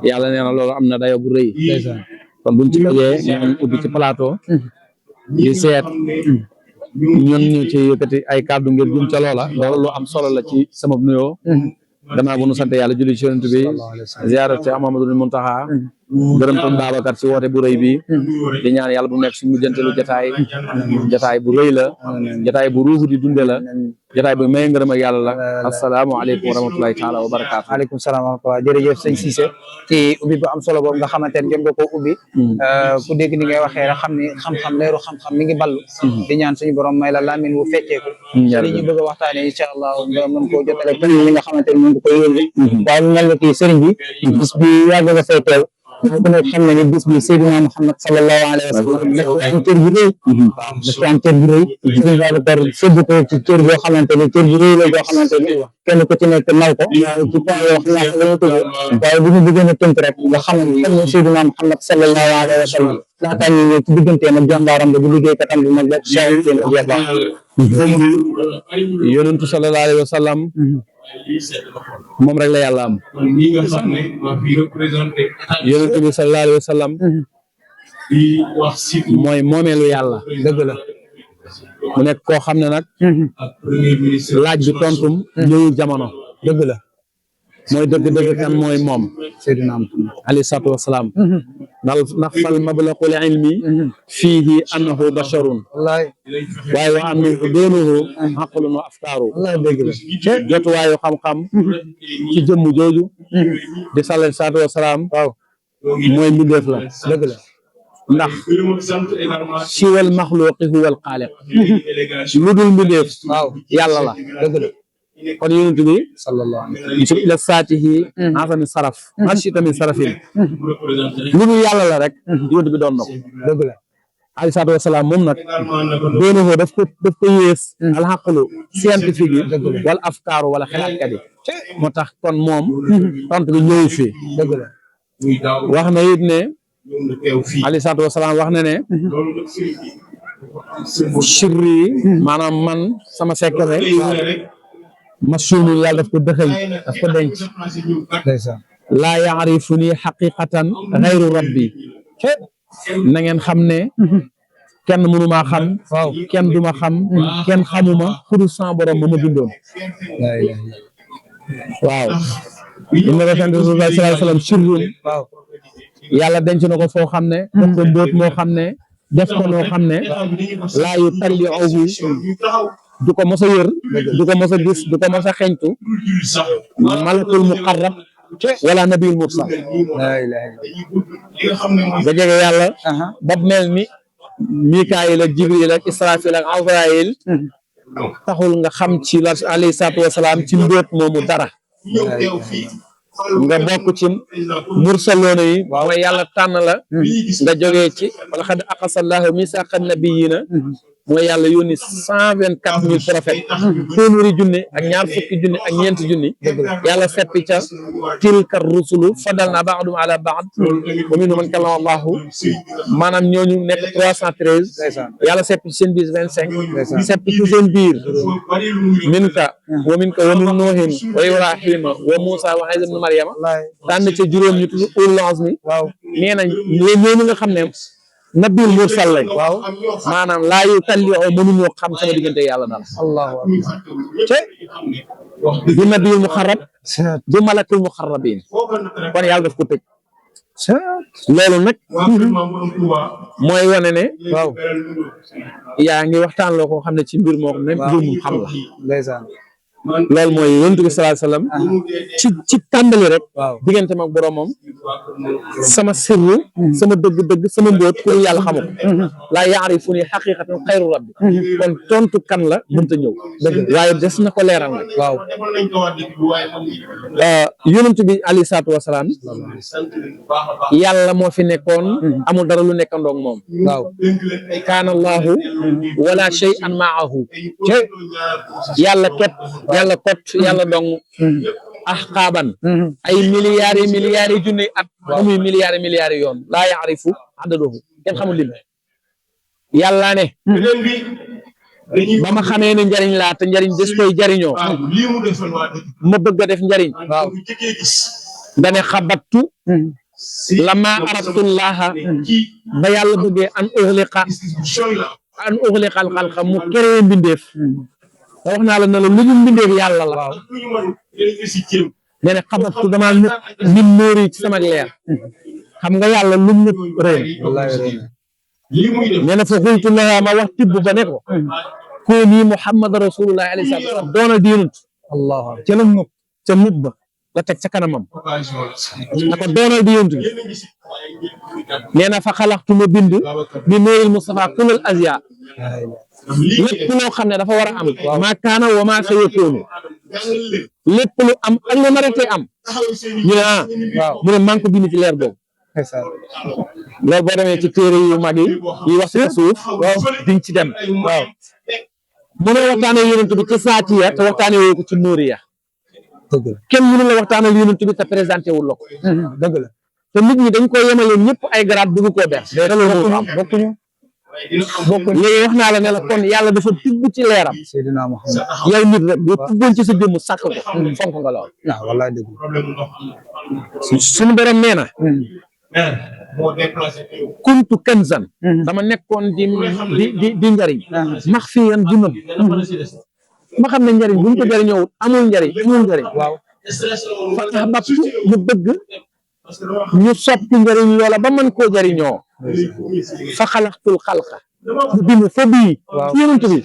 yàlla nee na loolu am na dayo bu rëy kon buñ ci jógee ñu ubbi ci plateau di seet ñun ñu ci yëkkati ay kàddu ngir jëm ca loola loolu lu am solo la ci sama nuyoo gannaaw bu nu sant yàlla julli ci yonent bi ziyaara ci Muhammadul Muntaxa gërëm tam Babacar ci woote bu rëy bi di ñaan yàlla bu nekk suñu mujjantelu jataay bu rëy la jataay bu ruuhu di dunde la jataay bu may ngërëm ak yàlla la assalaamu aleykum wa rahmatullahi taala wa barakaatu aleykum salaam wa rahmatullah jërëjëf sëñ Cissé ci ubbi bu am solo boobu nga xamante ne jot nga koo ubbi ku dégg ni ngay waxee rek xam ni xam-xam leeru xam-xam mi ngi ballu di ñaan suñu borom may la laamin wu fecceeku li ñu bëgg a waxtaane incha allah nga mën koo jotale li nga xamante ne mën nga koy yónni waaye mu mel ni kii sëriñ bi bis bi yàgg nga fay teew ku nekk xam na ne bis bi Seydina Muhammad sallallahu alayhi wa sallam dafa am cër bu rëy dafa am cër bu rëy Sëriñ Babacar sëgg ko ci cër boo xamante ne cër bu rëy la boo xamante ne kenn ku ci nekk naw ko ci point yoo xam ne la ñu tudd waaye bu ñu bëggee a tënk rek nga xam ne kan mooy Seydina Muhammad sallallahu alayhi wa sallam laataa ñu ñëw ci digganteem ak jàmbaaram ba bu liggéeykatam bi mag la yonentu sallallahu alayhi wa sallam moom rek la yàlla am yonentu bi sallallahu alayhi wa sallam mooy moomeelu yàlla dëgg la mu nekk koo xam ne nag laaj bi tontum ñëwul jamono dëgg la mooy dëgg-dëgg kan mooy moom Seydina Muhammad alayhi salaatu wasalaam ndax fal mablaqul ilmi fiihi annahu basharun waaye wa annahu doonuhu aqlun wa aftaaru jotuwaayu xam-xam ci jëmm jooju di alayhi salaatu wasalaam waaw mooy mbindeef la dëgg la ndax siwal maxluqi huwal xaaliq lu dul mbindeef waaw yàlla la dëgg la kon yonent bi sallallahu alayhi wa sallam ila saatihi asami saraf marchita min sarafin lu dul yàlla la rek yonent bi doon na ko dëgg la alayhi salaatu wasalaam moom nag doona ko daf ko yées alxaqlu scientifique yi wala afkaaru wala xalaatkat yi moo tax kon moom tontu bi ñëw fii dëgg la wax na it ne alayhi salaatu wasalaam wax na ne sirri maanaam man sama secret masuunu yàlla daf ko dëxëñ daf ko denc laa yaarifu ni xaqiqatan xayru rabbi na ngeen xam ne kenn mënu maa xam kenn duma xam kenn xamuma kudu sans borom ma bindoon waaw inna rasulullah sallallahu alayhi wa sallam sirrun yàlla denc na ko foo xam ne def ko mbóot moo xam ne def ko noo xam ne laa yu talli owu du ko mos a yër du ko mos a gis du ko mos a xeñtu malakul muqarrab wala nabiul mursal nga jege yàlla ba mel ni mikaayil ak jibril ak israfil ak azrail taxul nga xam ci la alayhi salaatu wasalaam ci mbóot moomu dara nga bokk ci mursaloona yi mooy yàlla tànn la nga jógee ci wala xad aqasallahu misaqan nabiyina mooy yàlla yónni 124 000 prophètes téeméeri junne ak ñaar fukki junne ak ñeenti junni yàlla seppi ca tilka rusulu fadalna ba'dum ala ba'd wa minhum man kallama Allahu maanaam ñooñu nekk 313 yàlla seppi ci seen biir 25 seppi ci seen biir minka wa min nuuhin wa ibrahima wa musa wa isa ibn maryama tànn ca juróom ñu tudd ulul azmi nee na ñooñu nga xam ne nabil mursal lañ waaw maanaam laa yu talli oo mënuñoo xam sama diggante yàlla dara allahu akbar te du nabil muxarrab du malakul muxarrabin kon yàlla daf ko tëj loolu nag mooy wane ne waaw yaa ngi waxtaan loo ko xam ne ci mbir moo xam ne mbir mu xam la ndeysaan loolu mooy yonent bi sallallahu alayhi wasallam ci tàmbali rek diggante mag boroomam sama sirru sama dëgg-dëgg sama mbóot ku yàlla xamu ko laa yaarifu ni xaqiqatan xayru rabbi kon tontu kan la mënta ñëw waaye des na ko leeral nag waaw yonent bi alayhi salaatu wasalaam yàlla moo fi nekkoon amul dara lu nekkandoog moom waaw kaana allahu wala shay'an ma'ahu yàlla ket yàlla kot yàlla dong ahqaaban ay milliards yi junni at muy milliards yoon laa yaarifu adadahu kenn xamul lim yàlla ne ba ma xamee ne njariñ laa te njariñ des koy jariñoo ma bëgg a def njariñ waaw dane xabattu lama arabtullaha ba yàlla bëggee an uxliqa al xalqa mu keree mbindeef te wax naa la ne la lu ñu mbindeef yàlla la nee na xabattu damaa min nóori ci sama leer xam nga yàlla lu mu rëy nee na fa xultu laha ma wax tibb ba ne ko kooni muhammad rasulullah alayhi salatu wasalam doona diinut allah ca la mub ca mub ba la teg ca kanamam na ko doonal diinut bi nee na fa xalaxtu ma bind bi nóoril mustafa kulal asiya lépp loo xam ne dafa war a am maa kaana wa maa sayakoonu lépp lu am ak lu naratee am ñu ne waaw mu ne maa ngi ko bind ci leer boobu loolu boo demee ci téere yu mag yi wax ci suuf waaw diñ ci dem waaw mënoo waxtaanee yonent bi ci saatiya te waxtaanee woo ko ci nuuriya dëgg la kenn mënu la waxtaanal yonent bi te présenté wul la ko dëgg la te nit ñi dañ ko yemale ñëpp ay grade bëgg koo ber bokkuñu léegi wax naa la ne la kon yàlla dafa tibb ci leeram Seydina Muhammad yow nit rek bu tibboon ci sa jëmm sàkk ko fonk nga lool wallaay dëgg suñu borom nee na kuntu kanzan dama nekkoon di njariñ max fi yan di nëb ma xam ne njariñ bu ñu ko jariñoo amul njariñ waaw fa ahbabtu mu bëgg ñu soppi njariñ loola ba mën koo jariñoo fa xalaqtul xalqa mu bind fa bii yonent bi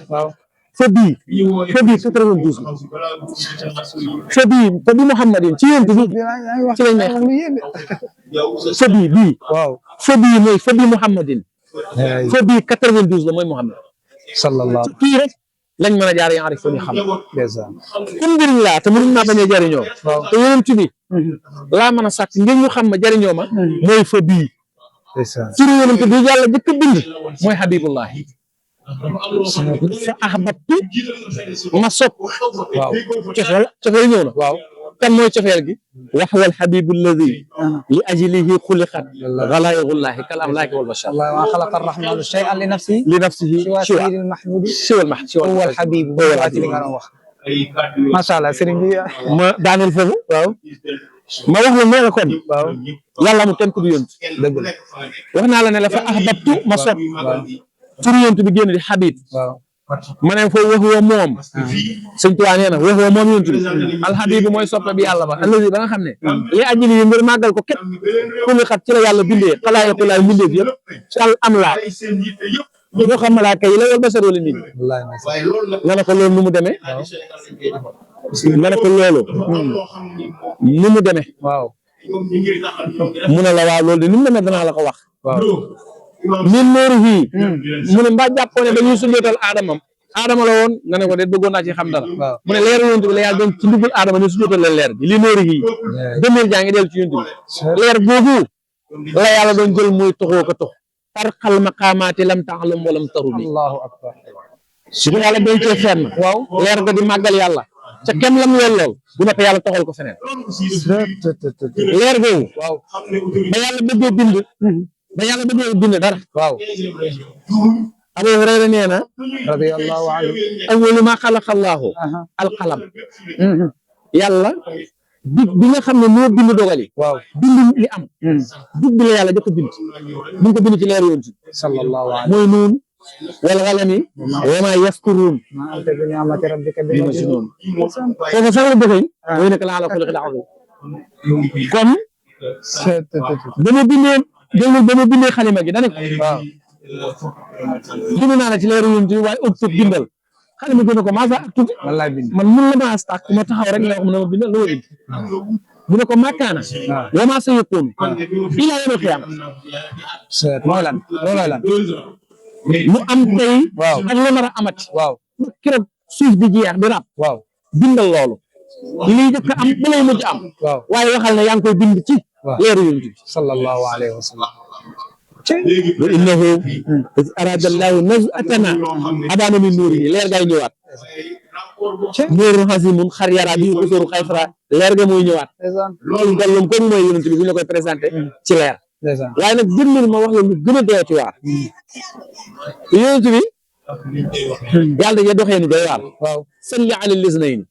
fa bii 92 fa bii Muhammadin ci yonent bi ci lañ may fa bii fa bii mooy fa bii Muhammadin fa bii 92 la mooy Muhammad sallallahu kii rek lañ mën a jaar yaa rek fa ñu xam kun njëriñ laa te mënuñ maa bañ a jariñoo te yonent bi laa mën a sàkk ngir ñu xam ma jariñoo ma mooy fa bii turu yonent bi yàlla jëkk a bind mooy Habibullahi fa ahbabtu ma sopp waaw cofeel ñëw na waaw kan mooy cofeel gi wax wal habibu alladi li ajlihi xuliqat ghalairullahi kal amlaki wal bashar wa khalaqa arrahmanu shay'an li nafsihi siwa sayyidil mahmudi siwal mahd huwa al habib li nga wax masha Allah sëriñ bi ma daaneel foofu waaw ma wax la nee na kon waaw yàlla mu kenn ku du yonent dëgg la wax naa la ne la fa ahbabtu ma sopp turu yonent bi génn di Habib ma ne foofu wax woo moom sëñ Tuubaa nee na wax woo moom yonent bi alxabib mooy soppe bi yàlla ba allazi ba nga xam ne li ajili yi ngir màggal ko képp ku li xat ci la yàlla bindee xalaaya ko laay mbindeef yëpp ci al am laa ñoo xam malaaka yi la wal basar wala nit nga ne ko loolu nu mu demee nga ne ko loolu nu mu demee waaw mu ne la waaw loolu de ni mu demee danaa la ko wax min nooru fii mu ne mbaa jàppoo ne dañuy sujjootal aadama la woon nga ne ko de bëggoon naa ci xam dara mu ne leer yonent bi la yàlla doon ci nduggul aadama ne sujjootal leen leer bi li nooru fii demeel jaa ngi dellu ci yonent bi leer googu la yàlla doon jël muy toxoo ko tox tarxal maqaamaati lam taxlam walam taru bi allahu akbar su ko yàlla dencee fenn waaw leer ga di màggal yàlla ca kem lam lool bu nekk yàlla toxal ko feneen leer googu waaw ba yàlla bëggee bind dara waaw Abu Hurayra nee na radiyallahu anhu awwalu ma xalaqa Allahu alqalam yàlla bi nga xam ne moo bind dogali waaw bind li am bi la yàlla jëkk a bind bu ko bind ci leer yoon ci sallallahu alayhi mooy noonu wal qalami wa ma yasturuun ma anta bi ni'mati rabbika bi majnuun foofu sax la dëgëy mooy nekk la ala xuluqil azim kon dama bindee xalima gi dane waaw bind naa la ci leeru yonent bi waaye uktub bindal xalima gi ne ko maa sa aktub wallaay bind man mun la maa stak ma taxaw rek nga wax mu ne ma bindal loo bind mu ne ko makkaana wa maa sa yakun ila yawmil qiyaama mooy lan loolooy lan mu am tey ak la nar a amati waaw keroog suuf di jeex di rab waaw bindal loolu lii jëkk am ba lay mujj am waaye waxal ne yaa ngi koy bind ci leeru yonent bi sallallahu alayhi wa sallam wa innahu arada allahu naz'atana abana min nuurihi leer gaay ñëwaat nuurun hasimun xar yara bi usuru xayfara leer ga mooy ñëwaat loolu ngallum comme mooy yonent bi bu ñu la koy présenté ci leer waaye nag jëndil ma wax la lu gën a doyati waar yonent bi yàlla dañuy doxee ni doy waar waaw salli ala lisnayni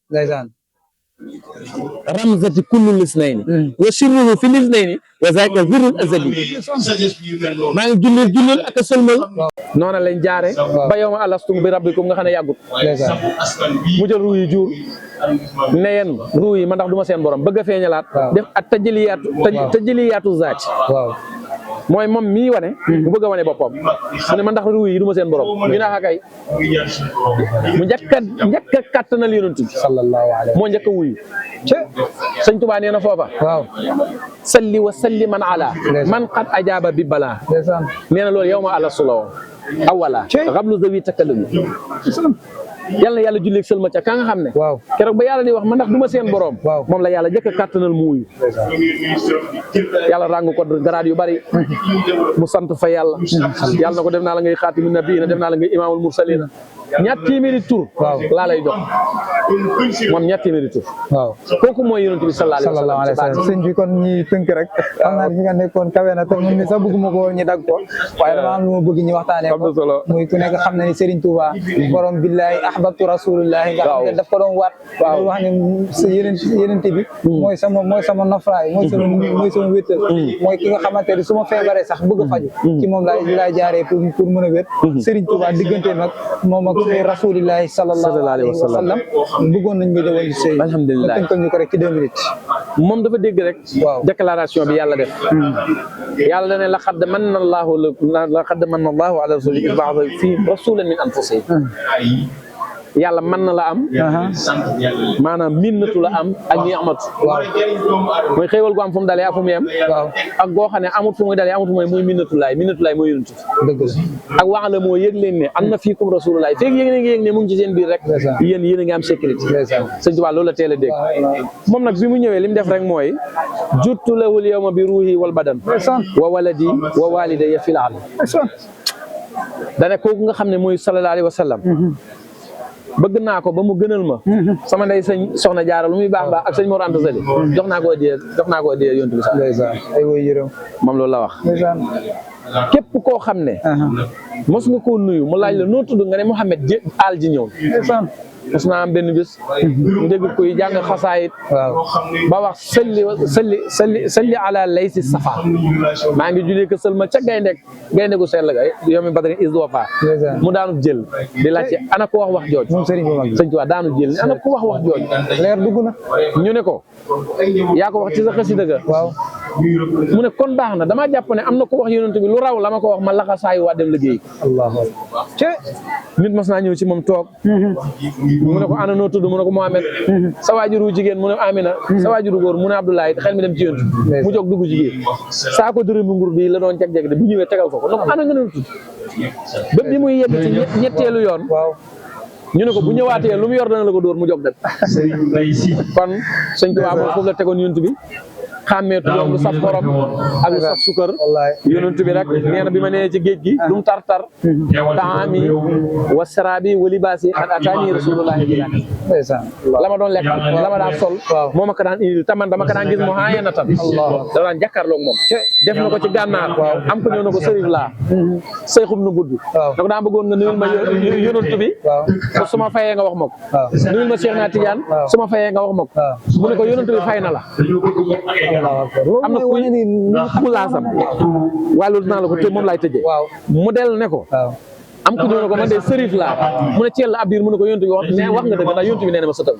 ramzati kullu lisnayni wa sirruhu fi lisnayni wa zaka zirrul azali maa ngi jullil ak a sëlmal noona lañ jaare ba yow ma alastu bi rabbikum nga xam ne yàggut mu jël ruu yi jur ne yéen ruu yi ma ndax du ma seen borom bëgg a feeñalaat def ak tajliyaatu zaat mooy moom mii wane mu bëgg a wane boppam mu ne ma ndax ruu yi du ma seen borom ñu ne kay mu njëkk a kàttanal yonent bi sallallahu alayhi moo njëkk a wuyu sëñ Tuubaa nee na foofa waaw salli wa salliman ala man qad ajaaba bi bala nee na loolu yow ma ala sula woon awala xablu zawi takallumi yàlla na yàlla julleeg sëlma ca ka nga xam ne waaw keroog ba yàlla di wax man ndax du ma seen borom waaw moom la yàlla jëkk a kàttanal muuyu yàlla ràng ko garaat yu bari mu sant fa yàlla yàlla na ko def naa la ngay xaatimu nabiina def naa la ngay imaamul mursalina ñaar téeméeri tur laa lay jox moom ñaar téeméeri tur waaw kooku mooy yonent bi sallallahu alayhi wa sallam sëñ bi kon ñi tënk rek xam naa fi nga nekkoon kawe na te mun ni sax bëgguma ko ñu dag ko waaye dama am lu ma bëgg ñu waxtaanee ko muy ku nekk xam na ni Serigne Touba borom billahi ahbabtu rasulullahi nga xam ne daf ko doon waat waaw wax ne yeneen bi mooy sama nafraay mooy sama wéttal mooy ki nga xamante ne su ma feebaree sax bëgg a faju ci moom laay jaaree pour mën a wét Serigne Touba diggante nag moom ak rasulillahi sallallahu alayhi wa sallam bëggoon nañ nga jëwoon ci sëy alhamdulilah tënkal ñu ko rek ci 2 minutes moom dafa dégg rek déclaration bi yàlla def yàlla dane laqad manna allahu ala rasulihi iz ba'atha fihim rasulan min anfusihim yàlla mën na la am maanaam minnatu la am ak ni'matu mooy xéewal gu am fu mu dalee ak fu mu yem ak goo xam ne amut fu muy dalee amut fu muy muy minnatulaay mooy yonent dëgg ak wax la moo yëg leen ne am na fiikum rasulullaay feeg yéen a ngi yëg ne mu ngi ci seen biir rek yéen a ngi am sécurité sëñ Tuubaa loolu la teel a dégg moom nag bi mu ñëwee li mu def rek mooy juttu lahul yawma bi ruuhi wal badan wa waladi wa walidayya fil alam dane kooku nga xam ne mooy sallallahu alayhi wa sallam bëgg naa ko ba mu gënal ma sama ndey sëñ soxna Jaara lu muy baax baax ak sëñ Mor Anta Sali jox naa ko addiya yonent bi sax ay woy yërëm moom loolu la wax képp koo xam ne mos nga koo nuyu mu laaj la noo tudd nga ne Mouhamed Al ji ñëw mos naa am benn bis mu dégg koy jàng xasaayit ba wax salli ala laysi safa maa ngi julee ko sëlma ca gaynde gu sell ga yomi badri is wafa mu daanu jël di laajte ana ko wax jooj moom sëriñ bi mag sëñ Tuubaa daanu jël ana ko wax jooj leer dugg na ñu ne ko yaa ko wax ci sa xasida ga waaw mu ne kon baax na damaa jàpp ne am na ko wax yonent bi lu raw la ma ko wax ma laxa saayu waa dem liggéey allahu nit mas naa ñëw ci moom toog mu ne ko ana noo tudd mu ne ko Mohamed sa waajuru jigéen mu ne Amina sa waajuru góor mu ne Abdoulaye xel mi dem ci yonent mu jóg dugg jigéen saa ko dërëm bi nguur bi la doon jag-jag de bu ñëwee tegal ko donc ana nga doon tudd ba bi muy yegg ci ñetteelu yoon ñu ne ko bu ñëwaatee lu mu yor dana la ko dóor mu jóg dem kon sëñ Tuubaa moom foofu la tegoon yonent bi xàmmeetu doon lu saf xorom ak lu saf sukar yonent bi rek nee na bi ma nee ci géej gi lu mu tar-tar taami wa sarabi wa libaasi ak ataani rasulullahi bi la ma doon lekk la ma daan sol moo ma ko daan indil taman dama ko daan gis mu haaya na tan da daan jàkkaarloog moom def na ko ci gànnaar am ko ñëw na ko sërif laa sëyxum nu gudd da ko daan bëggoon nga nuyul ma yonent bi su ma fayee nga wax ma ko nuyul ma Cheikh na Tidiane su ma fayee nga wax ma ko mu ne ko yonent bi fay na la am na kuy mu laasam waaye loolu dinaa la ko te moom laay tëjee mu del ne ko am ku ñëw ne ko man de sërif laa mu ne ceel la ab diir mu ne ko yonent bi wax nga dëgg ndax yonent bi nee na ma sëtal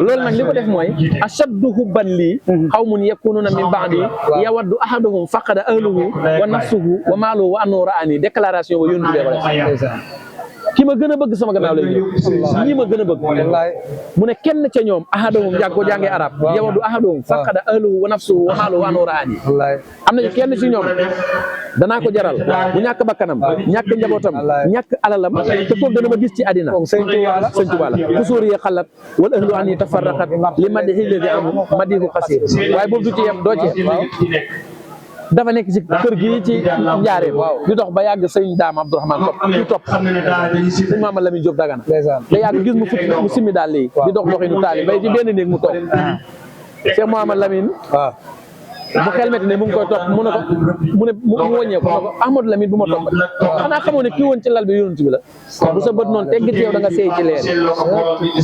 loolu nag li ko def mooy ashaddu hubban lii qawmun yakununa min ba'di yawaddu ahaduhum faqada ahluhu wa nafsuhu wa maaluhu wa annahu ra'ani déclaration ba yonent bi ko def ki ma gën a bëgg sama gannaaw lay ñëw ñi ma gën a bëgg mu ne kenn ca ñoom ahaduhum jàng ko jàngee arab yawaddu ahaduhum faqada ahluhu wa nafsuhu wa maaluhu wa annahu ra'ani am na kenn ci ñoom danaa ko jaral mu ñàkk bakkanam ñàkk njabootam ñàkk alalam te kooku dana ma gis ci àddina sëñ Tuubaa la kusuur yi xalat wal ahlu an yi tafarraqat li madihi lladi am madihu xasir waaye boobu du ci yem doo ci dafa nekk ci kër gi ci njaareem di dox ba yàgg sëñ Daam Abdourahmane topp di topp sëñ Maama Lamine Diop Dagana da yàgg gis mu fukki mu simmi daal lii di dox doxinu taali bay ci benn néeg mu toog Cheikh Mouhamad Lamine bu xel metti ne mu ngi koy topp mu ne ko mu wëññee ko ne ko Ahmadou Lamine bu ma topp xanaa xamoo ne kii woon ci lal bi yonent bi la bu sa bët noonu tegg ci yow da nga seey ci leer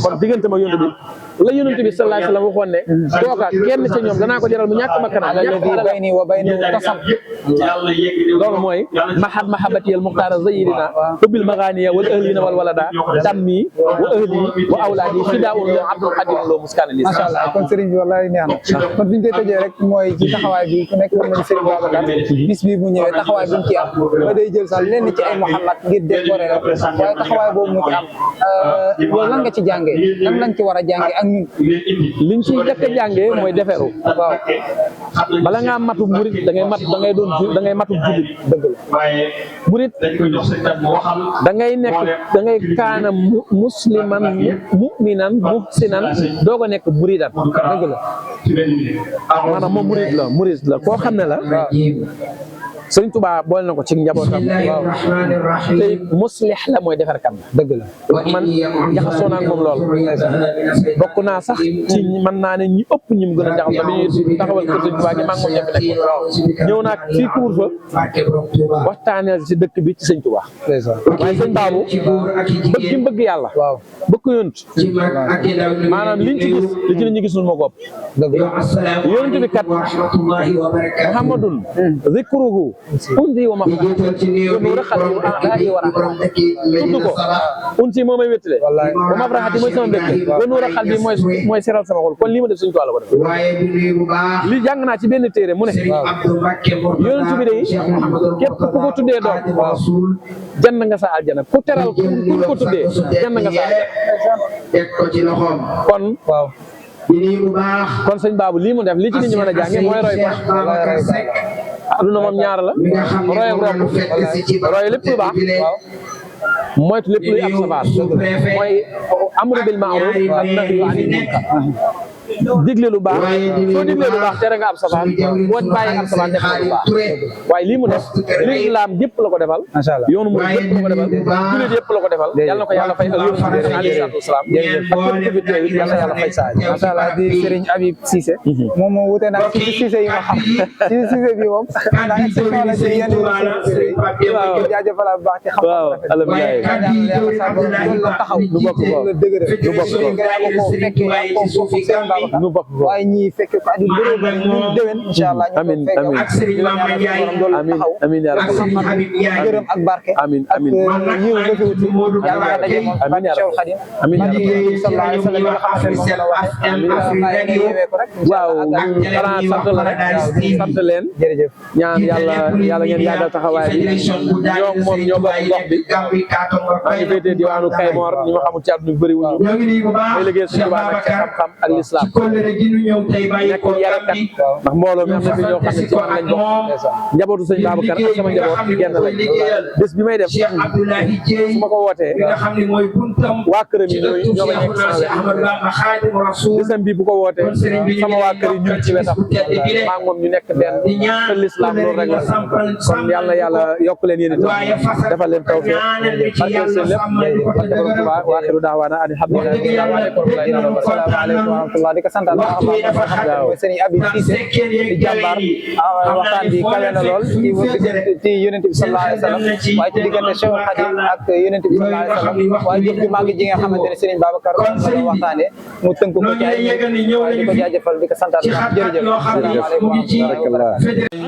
kon diggante ma yonent bi la yonent bi sallallahu alayhi wa sallam waxoon ne kooka kenn ca ñoom danaa ko jaral mu ñàkk bakkanam bayni wa bayni tasab loolu mooy mahabati al muxtaara zayidina hubbil maganiya wal ahlina wal walada dammi wa ahli wa awlaadi fidaa'un loo abdul xadim loo muskana li macha allah kon sëriñ bi wallahi neex na kon fi ñu koy tëjee rek mooy ci taxawaay bi ku nekk mën nañ Serigne Babacar bis bi mu ñëwee taxawaay bi mu ci am ba day jël sax lenn ci ay Mouhamad ngir décorer rek waaye taxawaay boobu mu ci am loolu lan nga ci jàngee lan lañ ci war a jàngee ak ñun liñ ci jëkk a jàngee mooy deferu waaw bala ngaa matu murit da ngay matu jullit dëgg la murit da ngay nekk da ngay kaana musliman mu'minan muhsinan doog a nekk muridan dëgg la maanaam moom murit la koo xam ne la Sëriñ Tuubaa boole na ko ci njabootam waaw tey muslix la mooy defarkat dëgg la man jaxasoo naa ak moom lool bokk naa sax ci mën naa ne ñi ëpp ñi mu gën a jaxasoo bi ñuy taxawal ko Sëriñ Tuubaa gi maa ngi moom ñëpp nekk waaw ñëw naa fii kuur fa waxtaanee ci dëkk bi ci Sëriñ Tuubaa waaye sëñ Baabu bëgg gi mu bëgg yàlla waaw bëgg ko yonent maanaam liñ ci gis li ci la ñu gisul moo ko ëpp yonent bi kat Muhammadun zikruhu unsi wa ma nuura xalbi wa tudd ko unsi moo may wéttale wa ma faraxati mooy sama mbégte wa nuura xalbi mooy seral sama xol kon lii ma def Sëriñ Tuubaa la ko def li jàng naa ci benn téere mu ne yonent bi day képp ku ko tuddee doom jënd nga sa aljana ku teral ku ko tuddee jënd nga sa aljana kon waaw kon sëñ Baabu lii mu def li ci nit ñi mën a jàngee mooy roy ko aduna moom ñaar la roy ak romb roy lépp lu baax moytu lépp luy am safaan mooy amru bil ma'ruf ak nahyu anil munkar digle lu baax soo diglee lu baax tere nga am safaan boo bàyyi am safaan def lu baax waaye lii mu def lislaam yëpp la ko defal yoonu mu yëpp la ko defal jullit yëpp la ko defal yàlla na ko yàlla fay ak yoonu alayhi salaatu wasalaam ak képp ku fi teew yàlla yàlla fay saa macha allah di Serigne Habib Cissé moom moo wute nag ci Cissé yi ma xam ci Cissé bi moom naa exception la ci yenn waaw jaajëfal bu baax ci xam-xam la taxaw lu bokk la dëgër lu bokk ko fekkee nu bokk waaye ñi fekke ko aju bëree bëri ñu déwén inshallah ñu amiin amiin ak Serigne Mame Ndiaye amiin amiin ya rabbi gërëm ak barke amiin amiin ñëw nga fi wuti yàlla nga daje moom amiin ya Cheikh Khadim amiin ya rabbi sallallahu alayhi wa sallam nga xamante ne moom la waxee waaw xanaa sant la rek sant leen jërëjëf ñaan yàlla ngeen yàggal taxawaay bi ñoo moom ñoo bokk gox bi maa ngi féetee diwaanu Kaymoor ñi ma xamul ci àdduna bi bëri wuñu may liggéey suñu baax nag ci xam-xam ak lislaam nekk yarekat ndax mbooloo mi am na fi ñoo xam ne ci man lañ bokk njabootu sëñ Babacar ak sama njaboot genn lañ bés bi may def su ma ko wootee waa këram yi ñoo ma nekk sama wet bésam bi bu ko wootee sama waa kër yi ñu ngi ci wetam maa ngi moom ñu nekk benn te lislaam loolu rek la kon yàlla yokk leen yéen itam defal leen tawfiq barkeel seen lépp barke borom Tuubaa wa axiru da'waana ani alhamdulillahi asalaamaaleykum wa rahmatullah di ko santal Serigne Habib Cissé di jàmbaar waxtaan bi kawe na lool ci Yonent bi sallallahu alayhi wa sallam waaye ci diggante Cheikh Khadim ak Yonent bi sallallahu alayhi wa sallam waaye jëf ju màgg ji nga xamante ne Serigne Babacar la waxtaane mu tënk ko ci ay waaye di ko jaajëfal di ko santal jërëjëf asalaamaaleykum wa rahmatullah